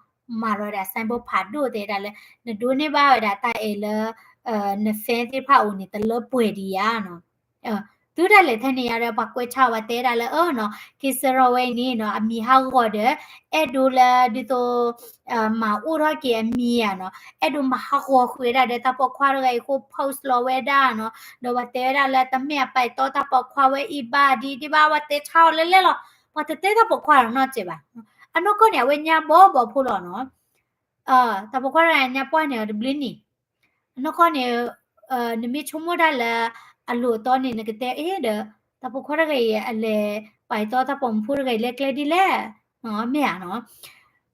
မၤလီၤဝဲဒၣ် signboard ဖးဒိၣ်တဲဒၣ်လၢ နဒိးန့ၢ်ဘၣ်ဝဲဒၣ်တၢ်အဲၣ်လၢ န fan သ့ၣ်တဖၣ်အအိၣ်န့ၣ် တလၢပှဲၤဒံးဧါနီၤ. တုၤဒၣ်လဲာ်ထဲန့ၣ်ယါဒီး ပှၤကွဲးဆါဝဲတဲဒၣ်လၢ အၢနီၤ က့ၤစဲရီၤဝဲအံၤန့ၣ်နီၤ အမံၤဟးဂီၤဒီး အဲၣ်ဒိးလၢဒ်သိး မၤအိၣ်ထီၣ်က့ၤအမံၤဧါနီၤ အဲၣ်ဒိးမၤဟးဂီၤဃုာ်ဝဲဒၣ်ဒီးတၢ်ပိာ်ခွါတဂၤအံၤအဃိ post လီၤဝဲဒၣ်နီၤ ဒီးပှၤတဲဝဲဒၣ်လၢတမ့ၢ်အပာ်တီတၢ်ပိာ်ခွါဝဲအံၤဘၣ်ဒံးဒံးဘၣ် ပှၤတဲဆါအီၤလဲၣ်လဲၣ်လီၤ ပှၤတတဲတၢ်ပိာ်ခွါနီတစဲးဘၣ်. အနီၢ်ကီၢ်န့ၣ် အဝဲညါဘီဘီဖိလီၤနီၤ တၢ်ပိာ်ခွါတဂၤညါပှၢ်န့ၣ်အီၤတဘျုးနံၣ် အနီၢ်ကီၢ်န့ၣ် နမ့ၢ်ဆိကမိၣ်တၢ်လၢ အလိၤအတီန့ၣ် နကတဲအ့ဒီး တၢ်ပိာ်ခွါတဂၤအံၤ အလဲၤပာ်တီတၢ်ပိာ်မုၣ်ဖိတဂၤအံၤလၢကျဲဒ်လဲၣ် မ့ၢ်ဧါနီၤ.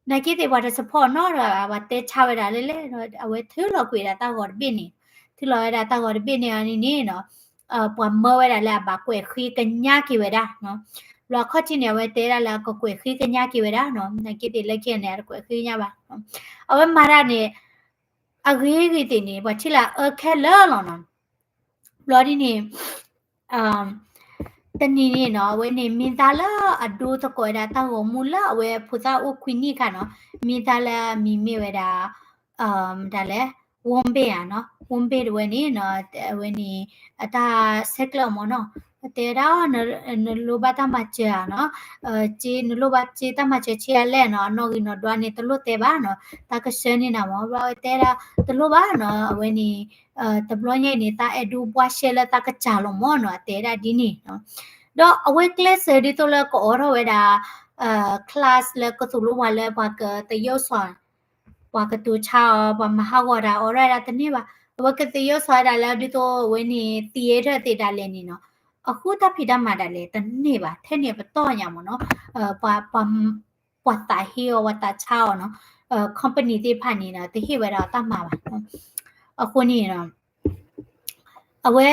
နာ်က့သ့ၣ်ပှၤတ support နီတဂၤဘၣ် ပှၤတဲဆါဝဲဒၣ်လဲၣ်လဲၣ် အဝဲထုးလီၤကွံာ်ဒၣ်တၢ်ဂီၤတဘ့ၣ်န့ၣ် ထုးလီၤဝဲဒၣ်တၢ်ဂီၤတဘ့ၣ်န့ၣ်အီၤန့ၣ်နီၤ ပှၤမၢဝဲဒၣ်လၢအဘၣ်ကွဲးဃ့ကညးက့ၤဝဲဒၣ်နီၤ. ဘျီအခီၣ်ထံးန့ၣ် အဝဲတဲဒၣ်လၢအကကွဲးဃ့ကညးက့ၤဝဲဒၣ်နီၤ နာ်က့သ့ၣ်လၢခံန့ၣ် အတကွဲးဃ့ကညးဘၣ် အဝဲမၤတၢ်န့ၣ် အဂ့ၤဂ့ၤသ့ၣ်န့ၣ် ပှၤထံၣ်လၢအအၢခဲလၢာ်လီၤနီၤ. ဘျီဒ်န့ၣ် တနံၤန့ၣ်နီၤ အဝဲန့ၣ်မ့ၢ်တၢ်လၢအဒိသကိးဝဲဒၣ်တၢ်ဂီၤမူလၢအဝဲဖိသၣ်အိၣ်ခွံနံၣ်အခါနီၤ မ့ၢ်တၢ်လၢအမံၤမ့ၢ်ဝဲဒၣ် ဒ်လဲၣ် ဝိဘ့ၣ်ဧါနီၤ ဝိဘ့ၣ်တဝဲန့ၣ်နီၤ အဝဲန့ၣ် အတၢ်ဆဲးကျၢအီၤမ့ၢ်နီၤ တဲဝဲဒၣ် နလိၣ်ဘၣ်တၢ်မၤစၢၤဧါနီၤ နလိၣ်ဘၣ်စ့တၢ်မၤစၢၤဆံးအါလဲၣ်နီၤ အနီၣ်ဂံၢ်နီၣ်ဒွးန့ၣ် တလိၣ်တဲဘၣ်နီၤ တၢ်ကဆှၢန့ၢ်နၤမ့ၢ် ဘျီဝဲတဲဒၣ် တလိၣ်ဘၣ်နီၤ အဝဲန့ၣ် တဘျီညါအံၤန့ၣ် တၢ်အဲၣ်ဒိးဘှါရှဲလၢတၢ်ကစၢ်လီၤမ့ၢ်နီၤ အတဲဒၣ်ဒ်န့ၣ်နီၤ ဒီးအဝဲကျဲးစၢးဒ်သိးလၢကအိးထီၣ်ဝဲဒၣ် class လၢကသိၣ်လိပှၤလၢပှၤကသယုၢ်စီၤ ပှၤကတိၤဆါအီၤ ပှၤမၤဟးဂီၤတၢ်အိးထီၣ်ဝဲဒၣ်တန့ၢ်ဘၣ် အဝဲကသယုၢ်စီၤဝဲဒၣ်လၢဒ်သိးအဝဲန့ၣ် theater သ့ၣ်ဒၣ်လဲာ်န့ၣ်နီၤ အဃိတၢ်ဖံးတၢ်မၤဒၣ်လဲာ်တန့ၢ်ဘၣ် ထဲန့ၣ်အပတီၢ်ညါမ့ၢ်နီၤ ပှၤသးဟ့အီၤ ပှၤသးဆါအီၤနီၤ company သ့ၣ်တဖၣ်န့ၣ်နီၤ တဟ့ၣ်ဝဲဒၣ်တၢ်မၤဘၣ် အဃိန့ၣ်နီၤ အဝဲ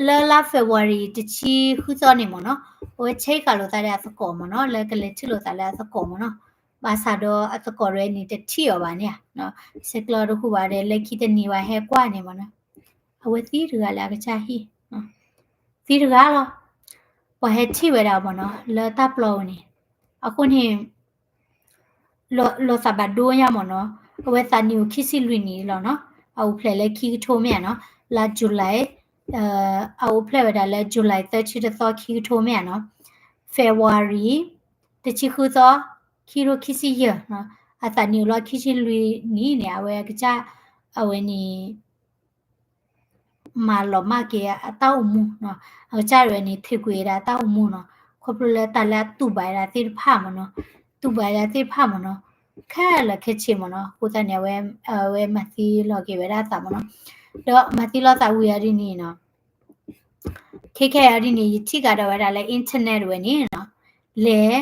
လၢလါ February တဆံဃုသီန့ၣ်မ့ၢ်နီၤ အဝဲဆဲးဃာ်လိာ်သးဒီးအသကိးမ့ၢ်နီၤ လၢကလဲၤထံၣ်လိာ်သးလၢအသကိးမ့ၢ်နီၤ ဘၣ်ဆၣ်ဒီးအသကိးရဲန့ၣ် တထံၣ်အီၤဘၣ်န့ၣ် ဆဲးကျၢတဟူဘၣ်ဒီး လၢခံတနံၤဘၣ်ဟဲကွၢ်န့ၣ်မ့ၢ်နီၤ အဝဲသံတဂၤလၢအကစၢ်ဟံၣ် သံတဂၤလီၤ ပှၤဟဲထံၣ်ဝဲဒၣ်မ့ၢ်နီၤ လၢတၢ်ပျီပူၤန့ၣ် အဃိန့ၣ် လီၤသးဘၣ်ဒိညါမ့ၢ်နီၤ အဝဲသးနံၣ်အိၣ်ခံဆံလွံၢ်နံၣ်လီၤနီၤ အအိၣ်ဖျဲၣ်လၢခံကထိမ့ၢ်ဧါနီၤ လါ July အအိၣ်ဖျဲၣ်ဝဲဒၣ်လၢ July သၢဆံတသီ ခံကထိမ့ၢ်ဧါနီၤ February တဆံဃုသီ ခံကထိခံဆံယဲၢ် အသးနံၣ်အိၣ်လီၤခံဆံလွံၢ်နံၣ်န့ၣ် အဝဲကစၢ် အဝဲန့ၣ် မၤလီၤမၢ်က့ၤအတၢ်အိၣ်မူနီၤ အကစၢ်ဒၣ်ဝဲန့ၣ် ထုးကွံာ်ဝဲဒၣ်တၢ်အိၣ်မူနီၤ ခီဖျိလၢတၢ်လၢအတူၢ်ဘၣ်ဝဲဒၣ်သ့ၣ်တဖၣ်မ့ၢ်နီၤ တူၢ်ဘၣ်ဝဲဒၣ်သ့ၣ်တဖၣ်မ့ၢ်နီၤ ခဲလၢာ်ခဲဆ့မ့ၢ်နီၤ အဃိသတးန့ၣ် အဝဲ အဝဲမၤသံလီၤက့ၤဝဲဒၣ်အသးမ့ၢ်နီၤ ဒီးမၤသံလီၤသးဝံၤအီၤဒ်န့ၣ်နီၤ ခဲခဲအံၤဒ်န့ၣ် ယထံၣ်ကဒီးဝဲဒၣ်လၢ internet ဝဲန့ၣ်နီၤ လဲၤ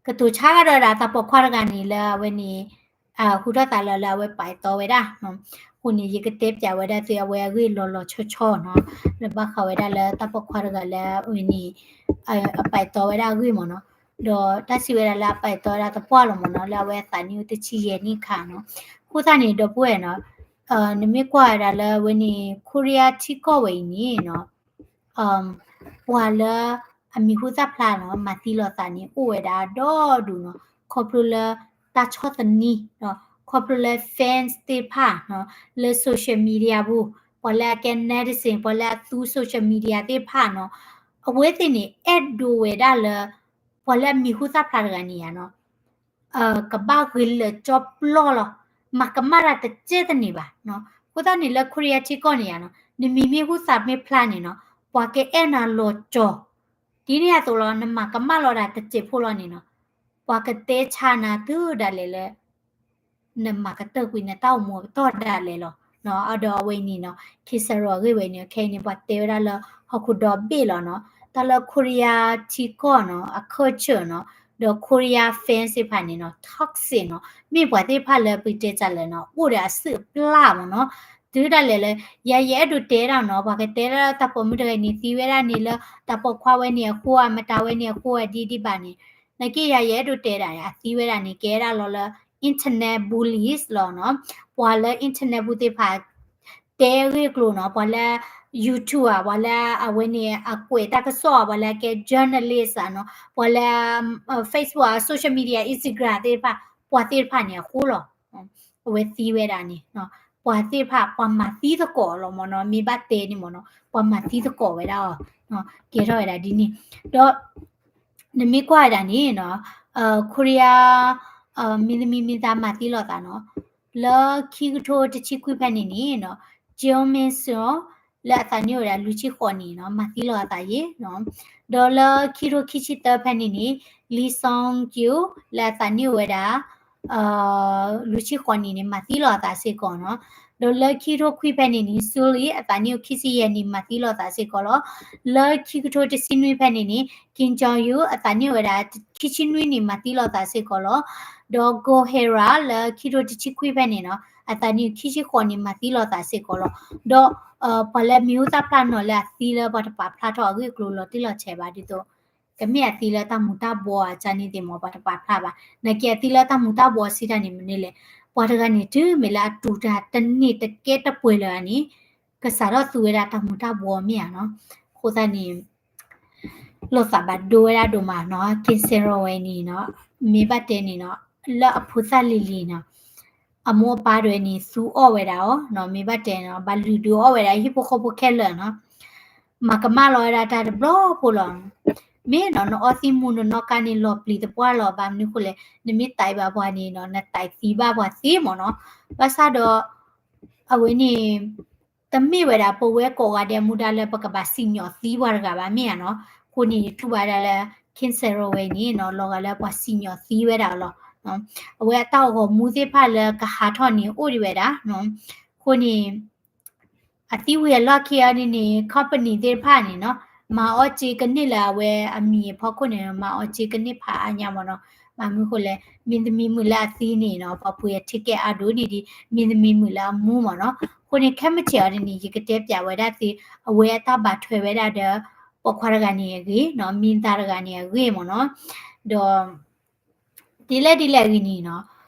ကတိၤဆါကဒီးဝဲဒၣ်တၢ်ပိာ်ခွါတဂၤန့ၣ် လၢအဝဲန့ၣ် ဟူထီၣ်သးလၢ လၢအဝဲပာ်တီဝဲဒၣ် အဃိန့ၣ် ယကတဲပၠးဝဲဒၣ်သုအဝဲအဂ့ၢ်လီၤလီၤဆီဆီနီၤ လၢဘၣ်ဃးဝဲဒၣ်လၢတၢ်ပိာ်ခွါတဂၤလၢအဝဲန့ၣ် အပာ်တီဝဲဒၣ်အဂ့ၢ်မ့ၢ်နီၤ ဒီးတၢ်စံးဝဲဒၣ်လၢအပာ်တီဝဲဒၣ်သပှၢ်လီၤမ့ၢ်နီၤ လၢအဝဲအသးနံၣ်အိၣ်တဆံယဲၢ်နံၣ်အခါနီၤ အဃိသတးန့ၣ် ဒီပုၢ်ဝဲၢ်နီၤ နမ့ၢ်ကွၢ်ဝဲဒၣ်လၢအဝဲန့ၣ် ခိရံယါထံကီၢ်ဝဲအံၤန့ၣ်နီၤ ပှၤလၢအမံၤဟူသၣ်ဖျါနီၤ မၤသံလိာ်သးန့ၣ် အိၣ်ဝဲဒၣ်ဒီဒူၣ်နီၤ ခီဖျိလၢတၢ်ဆီၣ်သနံး ခီဖျိလၢ fans သ့ၣ်တဖၣ်နီၤ လၢ social media ပူၤ ပှၤလၢအကဲ netizen ပှၤလၢအသူ social media သ့ၣ်တဖၣ်နီၤ အဝဲသ့ၣ်န့ၣ် အဲၣ်ဒိးဝဲဒၣ်လၢ ပှၤလၢအမံၤဟူသၣ်ဖျါတဂၤန့ၣ်ဧါနီၤ ကဘၣ်ဂ့ၤလၢာ်ကၠီပျီလီၤ မၤကမၣ်တၢ်တစဲးတန့ၢ်ဘၣ်နီၤ အဃိ အဃိသတးန့ၣ်လၢ Korea ထံကီၢ်န့ၣ်ယါနီၤ, နမံၤမ့ၢ်ဟူသးမ့ၢ်ဖျါန့ၣ်နီၤ, ပှၤကအဲၣ်နၤလီၤကၠီၤ, ဒ်န့ၣ်အသိးလီၤ နမၤကမၣ်လီၤဒၣ်တစဲးဖိလီၤန့ၣ်နီၤ, ပှၤကတဲဆါနၤတုၤဒၣ်လဲာ်လၢ နမၤကတၢၢ်ကွံာ်နတၢ်အိၣ်မူအပတီၢ်ဒၣ်လဲာ်လီၤ. ဒီးအဝဲအံၤန့ၣ်နီၤ Kim Sae-ro အဂ့ၢ်ဝဲန့ၣ် ခဲအံၤန့ၣ် ပှၤတဲဝဲဒၣ်လၢဟီၣ်ခိၣ်ဒီဘ့ၣ်လီၤနီၤ, တၢ်လၢ Korea ထံကီၢ်နီၤ အ culture နီၤ, ဒီး Korea fans သ့ၣ်တဖၣ်န့ၣ်နီၤ toxic နီၤ, မ့ၢ်ပှၤသ့ၣ်တဖၣ်လၢပတဲတၢ်လၢနီၤ အိၣ်ဒီးအစုအပျၢ်မ့ၢ်နီၤ, တုၤဒၣ်လဲာ်လၢ ယၤယအဲၣ်ဒိးတဲဒၣ်နီၤ ပှၤကတဲဒၣ်တၢ်ပိာ်မုၣ်တဂၤန့ၣ် သံဝဲဒၣ်န့ၣ်လၢ တၢ်ပိာ်ခွါဝဲန့ၣ်အဃိ အမတၤဝဲန့ၣ်အဃိ အဒ်ဒ်ဘၣ်န့ၣ် နာ်က့ယၤယအဲၣ်ဒိးတဲဒၣ်န့ၣ် အသံဝဲဒၣ်န့ၣ် ကဲဒၣ်လီၤလၢ internet bullies လီၤနီၤ, ပှၤလၢ internet ပူၤသ့ၣ်တဖၣ် တဲအဂ့ၢ်အကျိၤနီၤ, ပှၤလၢ YouTube ဧါ, ပှၤလၢအဝဲန့ၣ် အကွဲးတၢ်ကစီၣ်ဧါ, ပှၤလၢအကဲ journalist ဧါနီၤ, ပှၤလၢ Facebook ဧါ, social media, Instagram သ့ၣ်တဖၣ်, ပှၤသ့ၣ်တဖၣ်န့ၣ်အဃိလီၤ. အဝဲသံဝဲဒၣ်န့ၣ် ပှၤသ့ၣ်တဖၣ် ပှၤမၤသံသကိးလီၤမ့ၢ်နီၤ, မ့ၢ်ဘၣ်တဲန့ၣ်မ့ၢ်နီၤ, ပှၤမၤသံသကိးဝဲဒၣ်အီၤ, ကဲထီၣ်ဝဲဒၣ်ဒ်န့ၣ်, ဒီး နမ့ၢ်ကွၢ်ဝဲဒၣ်န့ၣ်နီၤ, Korea မင်းသမီး မင်းသား မၤသံလိာ်သးနီၤ, လၢခံကထိတဆံခွံဖဲန့ၣ်န့ၣ်နီၤ, Jeong Min Soo လၢအသးနံၣ်အိၣ်ဝဲဒၣ်လွံၢ်ဆံဃိးနံၣ်နီၤ မၤသံလိာ်အသးယ့ၣ်နီၤ, ဒီးလၢခံကထိခံဆံသၢဖဲန့ၣ်န့ၣ် Lee Sung Kyu လၢအသးနံၣ်အိၣ်ဝဲဒၣ် လွံၢ်ဆံဃိးနံၣ်န့ၣ် မၤသံလိာ်အသးစ့ၢ်ကီးနီၤ, ဒီးလၢခံကထိခွံဖဲန့ၣ်န့ၣ် Suli အသးနံၣ်အိၣ်ခံဆံယဲၢ်နံၣ် မၤသံလိာ်အသးစ့ၢ်ကီးလီၤ. လၢခံကထိတဆံနွံဖဲန့ၣ်န့ၣ် Kim Jong Un အသးနံၣ်အိၣ်ဝဲဒၣ်ခံဆံနွံနံၣ် မၤသံလိာ်အသးစ့ၢ်ကီးလီၤ. ဒီး Go Hee-ra လၢခံကထိတဆံခွံဖဲန့ၣ်နီၤ အသးနံၣ်အိၣ်ခံဆံဃိးနံၣ် မၤသံလိာ်အသးစ့ၢ်ကီးလီၤ. ဒီး ပှၤလၢမံၤဟူသၣ်ဖျါနီၤလၢအသံလၢပှၤတပာ်ဖျါထီၣ်အဂ့ၢ်အကျိၤလီၤတံၢ်လီၤဆဲးဘၣ်ဒ်သိး ကမ့ၢ်အသံလၢတၢ်မူၤတၢ်ဘှီးအကါန့ၣ်သ့ၣ်မ့ၢ် ပှၤတပာ်ဖျါဘၣ်. နာ်က့အသံလၢတၢ်မူၤတၢ်ဘှီးစံးတၢ်န့ၣ်မနုၤလဲၣ်, ပှၤတဂၤန့ၣ်တုၤမ့ၢ်လၢအတူၢ်တၢ်တန့ၢ်တကဲတပှဲၤလၢၤဧါန့ၣ် ကစးထီၣ်သူဝဲဒၣ်တၢ်မူၤတၢ်ဘှီးမ့ၢ်ဧါနီၤ. အဃိသတးန့ၣ် လိာ်သးဘၣ်ဒိဝဲဒၣ်ဒိၣ်မးနီၤ, Kim Sae-ro ဝဲန့ၣ်နီၤ, မ့ၢ်ဘၣ်တဲန့ၣ်နီၤ, လၢအဖိသၣ်လံၤလံၤနီၤ, အမိၢ်အပၢ်တဝဲန့ၣ် သူအီၣ်ဝဲဒၣ်အီၤနီၤ, မ့ၢ်ဘၣ်တဲနီၤ, ဘၣ်လုၢ်ဒုးအီၣ်ဝဲဒၣ်ဟံၣ်ဖိဃီဖိခဲလၢာ်နီၤ, မၤကမၣ်လီၤဝဲဒၣ်တၢ်တဘျီဖိလီၤ. မ့ၢ်နီၤ နအီသံးမူၤနနီၣ်ကါန့ၣ် လီၤပျံၤသပှၢ်လီၤ, ဘၣ်မနုၤဃိလဲၣ်, နမ့ၢ်သးအံၤဘၣ်ပှၤန့ၣ်နီၤ, နသးအံၤသံဘၣ်ပှၤသ့မ့ၢ်နီၤ, ဘၣ်ဆၣ်ဒီး အဝဲန့ၣ် တမ့ၢ်ဝဲဒၣ်ပဝဲကိးဂၤဒဲးမူဒါလၢပကဘၣ်စံၣ်ညီၣ်သံပှၤတဂၤဘၣ်မ့ၢ်ဧါနီၤ. အဃိန့ၣ် ယတူၢ်ဘၣ်ဒၣ်လၢ Kim Sae-ro ဝဲန့ၣ်နီၤ လီၤဂာ်လၢပှၤစံၣ်ညီၣ်သံဝဲဒၣ်လီၤ. အဝဲအတၢ်အိၣ်ဂီၤမူသ့ၣ်တဖၣ်လၢကဟးထီၣ်န့ၣ် အိၣ်ဒံးဝဲဒၣ်. အဃိန့ၣ် အသံဝံၤအလီၢ်ခံအံၤန့ၣ်န့ၣ် company သ့ၣ်တဖၣ်န့ၣ်နီၤ မၤအီၣ်စ့ကန့ၢ်လၢအဝဲအမံၤအဖီခိၣ်န့ၣ် မၤအီၣ်စ့ကန့ၢ်ဖးအါညါမ့ၢ်နီၤ. ဘၣ်မနုၤဃိလဲၣ်, မင်းသမီးမုၣ်လၢအသံန့ၣ်နီၤ ပှၤပှ့ၤအ ticket အါဒိၣ်န့ၢ်ဒံး မင်းသမီးမုၣ်လၢအမူမ့ၢ်နီၤ. အဃိန့ၣ် ခဲမုၢ်ဆ့ၣ်အံၤန့ၣ် ယကတဲပျးဝဲဒၣ်သ့ အဝဲအတၢ်ဘၣ်ထွဲဝဲဒၣ်ဒီး ပိာ်ခွါတဂၤန့ၣ်အဂ့ၢ်နီၤ, မင်းသားတဂၤန့ၣ်အဂ့ၢ်မ့ၢ်နီၤ. ဒီး ဒ်လဲၣ်ဒ်လဲၣ်အဂ့ၢ်န့ၣ်နီၤ,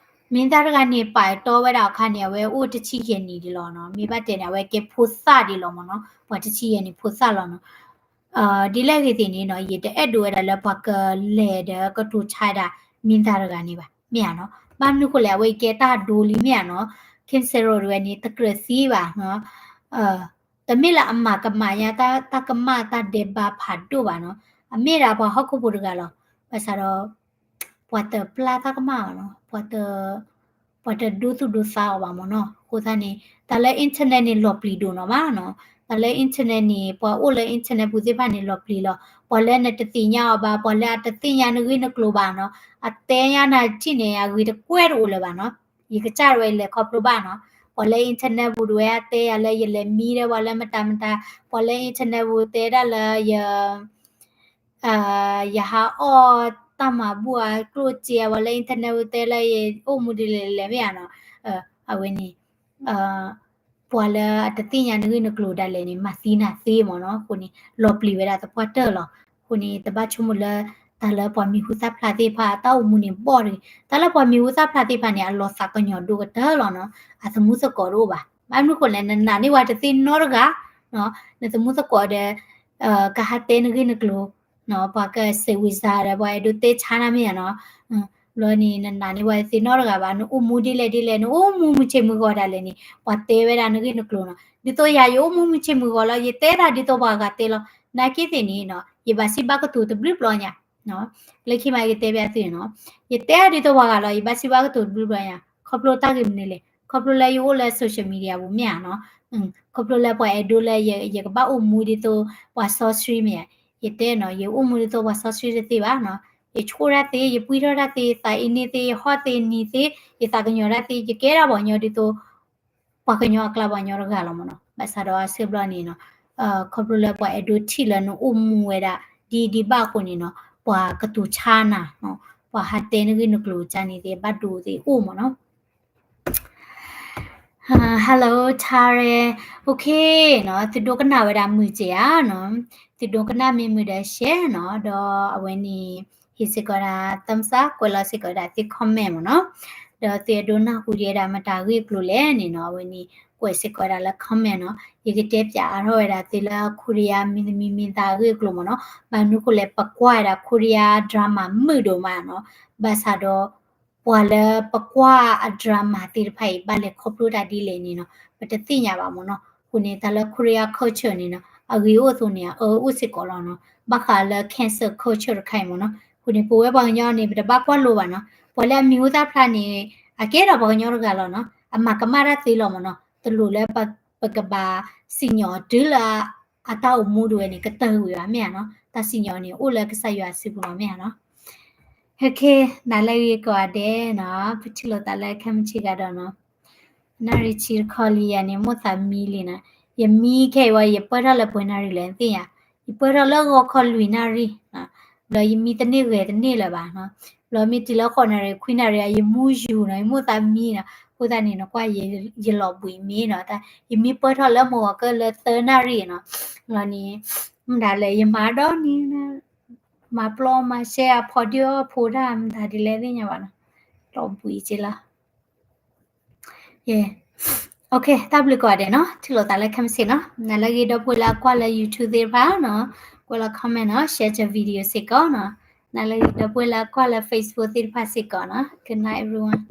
မင်းသားတဂၤန့ၣ် ပာ်တီဝဲဒၣ်အခါန့ၣ် အဝဲအိၣ်တဆံယဲၢ်နံၣ်ဒံးလီၤနီၤ. မ့ၢ်ဘၣ်တဲန့ၣ် အဝဲကဲဖိသၣ်ဒံးလီၤမ့ၢ်နီၤ, ပှၤတဆံယဲၢ်နံၣ်ဖိသၣ်လီၤနီၤ. ဒ်လဲၣ်ဂ့ၤသ့ၣ်န့ၣ်နီၤ ယတအဲၣ်ဒိးဝဲဒၣ်လၢပှၤကလဲၤဒီးကတိၤဆါဒၣ် မင်းသားတဂၤန့ၣ်ဘၣ် မ့ၢ်ဧါနီၤ. ဘၣ်မနုၤဃိလဲၣ် အဝဲကဲတၢ်ဒိလံမ့ၢ်ဧါနီၤ. Kim Sae-ro တဝဲန့ၣ် တကြၢးသံဘၣ်နီၤ. တမ့ၢ်လၢအမၤကမၣ်ညါ တၢ်ကမၣ်တၢ်ဒဲးဘးဖးဒိၣ်ဘၣ်နီၤ. အမ့ၢ်ဒၣ်ပှၤဟီၣ်ခိၣ်ဖိတဂၤလီၤ. ဘၣ်ဆၣ်ဒီး ပှၤတပျၢ်တၢ်ကမၣ်ဘၣ်နီၤ, ပှၤတဒိသူၣ်ဒိသးအီၤဘၣ်မ့ၢ်နီၤ. အဃိသတးန့ၣ် တၢ်လၢ internet န့ၣ် လီၤပျံၤဒိၣ်နီၤမးနီၤ. တၢ်လၢ internet န့ၣ် ပှၤအိၣ်လၢ internet ပူၤသ့ၣ်တဖၣ်န့ၣ် လီၤပျံၤလီၤ. ပှၤလၢနတသ့ၣ်ညါအီၤဘၣ်, ပှၤလၢအတသ့ၣ်ညါနဂ့ၢ်နကျိၤဘၣ်နီၤ, အတဲညါနၤထံၣ်န့ၣ် အဂ့ၤတကွဲၢ်တအိၣ်လၢၤဘၣ်နီၤ. ယကစၢ်တဝဲလဲၤခီဖျိဘၣ်နီၤ. ပှၤလၢ internet ပူၤတဝဲအတဲယၤလၢယလဲၤမံဒီးပှၤလၢမတၤမတၤ, ပှၤလၢ internet ပူၤတဲဒၣ်လၢယ ယဟးအီၣ်တၢ်မၤဘူၣ်အကျိၣ်စ့ ပှၤလၢ internet ပူၤတဲလၢယအိၣ်မူဒ်လဲၣ်လဲၣ်မ့ၢ်ဧါနီၤ. အဝဲန့ၣ် ပှၤလၢအတသ့ၣ်ညါနဂ့ၢ်နကျိၤဒၣ်လဲာ်န့ၣ် မၤသံနၤသ့မ့ၢ်နီၤ. အဃိန့ၣ် လီၤပျံၤဝဲဒၣ်သပှၢ်တၢၢ်လီၤ. အဃိန့ၣ် တဘၣ်ဆိကမိၣ်လၢ တၢ်လၢပှၤမံၤဟူသၣ်ဖျါသ့ၣ်တဖၣ် တၢ်အိၣ်မူန့ၣ်ဘီၣ်တဂ့ၤ. တၢ်လၢပှၤမံၤဟူသၣ်ဖျါသ့ၣ်တဖၣ်န့ၣ် အလီၤသးကညီၤဒိၣ်ကတၢၢ်လီၤနီၤ. အသမူသကိးတအိၣ်ဘၣ်. ဘၣ်မနုၤဃိလဲၣ် နနာ်န့ၢ်ပှၤတသ့နီတဂၤ, နသမူသကိးဒီး ကဟးတဲနဂ့ၢ်နကျိၤ ပှၤကစဲးဝံၤစါဒီး ပှၤအဲၣ်ဒိးတဲဆါနၤမ့ၢ်ဧါနီၤ. ဘျီန့ၣ် နနာ်န့ၢ်ပှၤတသ့နီတဂၤဘၣ်, နအိၣ်မူဒ်လဲၣ်ဒ်လဲၣ်, နအိၣ်မူမုၢ်ဆ့ၣ်မုၢ်ဂီၤဒၣ်လဲာ်န့ၣ် ပှၤတဲဝဲဒၣ်နဂ့ၢ်နကျိၤနီၤ. ဒ်သိးယၤ ယအိၣ်မူမုၢ်ဆ့ၣ်မုၢ်ဂီၤလီၤ, ယတဲဒၣ်ဒ်သိးပှၤဂၤတဲလီၤ. နာ်က့သ့ၣ်န့ၣ်နီၤ ယဘၣ်စံးဘၣ်ကတိၤတဘျုးဘျီညါ. လၢခံမး ယကတဲဘၣ်သုနီၤ, ယတဲဒၣ်ဒ်သိးပှၤဂၤလီၤ, ယဘၣ်စံးဘၣ်ကတိၤတဘျုးဘျီညါ. ခီဖျိတၢ်ဂ့ၢ်မနုၤလဲၣ်, ခီ ခီဖျိလၢယအိၣ်လၢ social media ပူၤမ့ၢ်ဧါနီၤ, ခီဖျိလၢပှၤအဲၣ်ဒိးလၢယကဘၣ်အိၣ်မူဒ်သိးပှၤစီဆှံမ့ၢ်ဧါ, ယတဲနီၤ ယအိၣ်မူဒ်သိးပှၤစီဆှံတသ့ဘၣ်နီၤ, ယဆိၣ်တၢ်သ့ ယပှံထီၣ်တၢ်သ့ ယသးအံၤန့ၢ်သ့ ယဟီၣ်သ့နံၤသ့ ယသးကညီၤတၢ်သ့ ယကဲဒၣ်ပှၤကညီဒ်သိး ပှၤကညီအကျါပှၤကညီတဂၤလီၤမ့ၢ်နီၤ, ဘၣ်ဆၣ်ဒီးအဆၢဘျီန့ၣ်နီၤ, ခီဖျိလၢပှၤအဲၣ်ဒိးထံၣ်လၢနအိၣ်မူဝဲဒၣ် ဒ်ဒံးဘၣ်အဃိန့ၣ်နီၤ, ပှၤကတိၤဆါနၤနီၤ, ပှၤဟးတဲနဂ့ၢ်နကျိၤကန့ၣ်သ့ ဘၣ်ဒိသ့အိၣ်မ့ၢ်နီၤ. Hello ထါရဲ, okay နီၤ, သုဒိကနၣ်ဝဲဒၣ်မုာ်က့ၤဧါနီၤ, သုဒိကနၣ်မ့ၢ်မုာ်ဒီး share နီၤ, ဒီးအဝဲန့ၣ် ဟ့ၣ်စ့ၢ်ကီးဒၣ် thumbs up ကွဲးလီၤစ့ၢ်ကီးဝဲဒၣ်သု comment မ့ၢ်နီၤ, ဒီးသုအဲၣ်ဒိးနၢ်ဟူဒံးဝဲဒၣ်မတၤဂ့ၢ်ကျိၤလဲၣ်န့ၣ်နီၤ, အဝဲန့ၣ် ကွဲးစ့ၢ်ကီးဝဲဒၣ်လၢ comment နီၤ, ယကတဲပၠးအါထီၣ်ဝဲဒၣ်သုလၢ Korea မံၤသမံၤမံၤသးအဂ့ၢ်အကျိၤမ့ၢ်နီၤ, ဘၣ်မနုၤဃိလဲၣ် ပကွၢ်ဝဲဒၣ် Korea drama မုာ်ဒိၣ်မးနီၤ, ဘၣ်ဆၣ်ဒီး ပှၤလၢပကွၢ်အ drama သ့ၣ်တဖၣ်အံၤ ဘၣ်လဲၤခီဖျိတၢ်ဒ်လဲၣ်န့ၣ်နီၤ, ပတသ့ၣ်ညါဘၣ်မ့ၢ်နီၤ, အဃိန့ၣ် တၢ်လၢ Korea culture န့ၣ်နီၤ, အဂ့ၤအိၣ်အသိးန့ၣ် အအၢအိၣ်စ့ၢ်ကီးလီၤနီၤ, ဘၣ်ဃးလၢ cancel culture တခါအံၤမ့ၢ်နီၤ, အဃိန့ၣ် ပဝဲပှၤကညီန့ၣ် ပတဘၣ်ကွၢ်လိဘၣ်နီၤ, ပှၤလၢအမံၤဟူသၣ်ဖျါန့ၣ် အကဲဒၣ်ပှၤကညီတဂၤလီၤနီၤ, အမၤကမၣ်တၢ်သ့လီၤမ့ၢ်နီၤ, တလိၣ်လၢပကဘၣ်စံၣ်ညီၣ်တုၤလၢ အတၢ်အိၣ်မူဒၣ်ဝဲန့ၣ် ကတၢၢ်ကွံာ်ဘၣ်မ့ၢ်ဧါနီၤ, တၢ်စံၣ်ညီၣ်န့ၣ် အိၣ်လၢကစၢ်ယွၤစုပူၤလီၤမ့ၢ်ဧါနီၤ. Okay နၤလၢဂ့ၤကိးဂၤဒဲးနီၤ, ပထံၣ်လိာ်သးလၢခဲမုၢ်ဆ့ၣ်ကဒီးနီၤ, နၣ်ရံၣ်ဆံတခီလံယၤန့ၣ် မိၣ်သးမံလံနီၤ, ယမံခဲအံၤဝဲ ယပၢၢ်ထီၣ်လၢပှဲၤနၣ်ရံၣ်လဲၣ်နသ့ၣ်ညါ, ယပၢၢ်ထီၣ်လၢဂီၤခီလွံၢ်နၣ်ရံၣ်, ဘျီယမံတန့ၢ်ဂဲၤတန့ၢ်လၢၤဘၣ်နီၤ, ဘျီမ့ၢ်တုၤလၢဃိးနၣ်ရံၣ်ခွံနၣ်ရံၣ် ယမူယူၤနီၤ, ယမိၣ်သးမံနီၤ, အဃိသတးန့ၣ် နကွၢ်ယလီၤဘှံးမ့ၢ်နီၤ, ယမံပၢၢ်ထီၣ်လၢမုၢ်ဂီၤကၢၢ်လၢသၢနၣ်ရံၣ်နီၤ, ဘျီန့ၣ် မတၤလဲၣ် ယမၤဒီနံၤ မၤပျီမၤရှဲအဖီဒုၣ်အီၣ်ဖိတၢ်မတၤဒ်လဲၣ်သ့ၣ်ညါဘၣ်နီၤ, လီၤဘှံးက့လီၤ. Okay တၢ်ဘျုးကိးဂၤဒဲးနီၤ, ထံၣ်လိာ်သးလၢခဲမုၢ်ဆ့ၣ်နီၤ, နၤလၢဂ့ၤဒီပုၢ်ဝဲၢ်လၢအကွၢ်လၢ YouTube သ့ၣ်တဖၣ်နီၤ, ကွဲးလီၤ comment နီၤ, share က video စ့ၢ်ကီးနီၤ, နၤလၢဂ့ၤဒီပုၢ်ဝဲၢ်လၢအကွၢ်လၢ Facebook သ့ၣ်တဖၣ်စ့ၢ်ကီးနီၤ, good night everyone.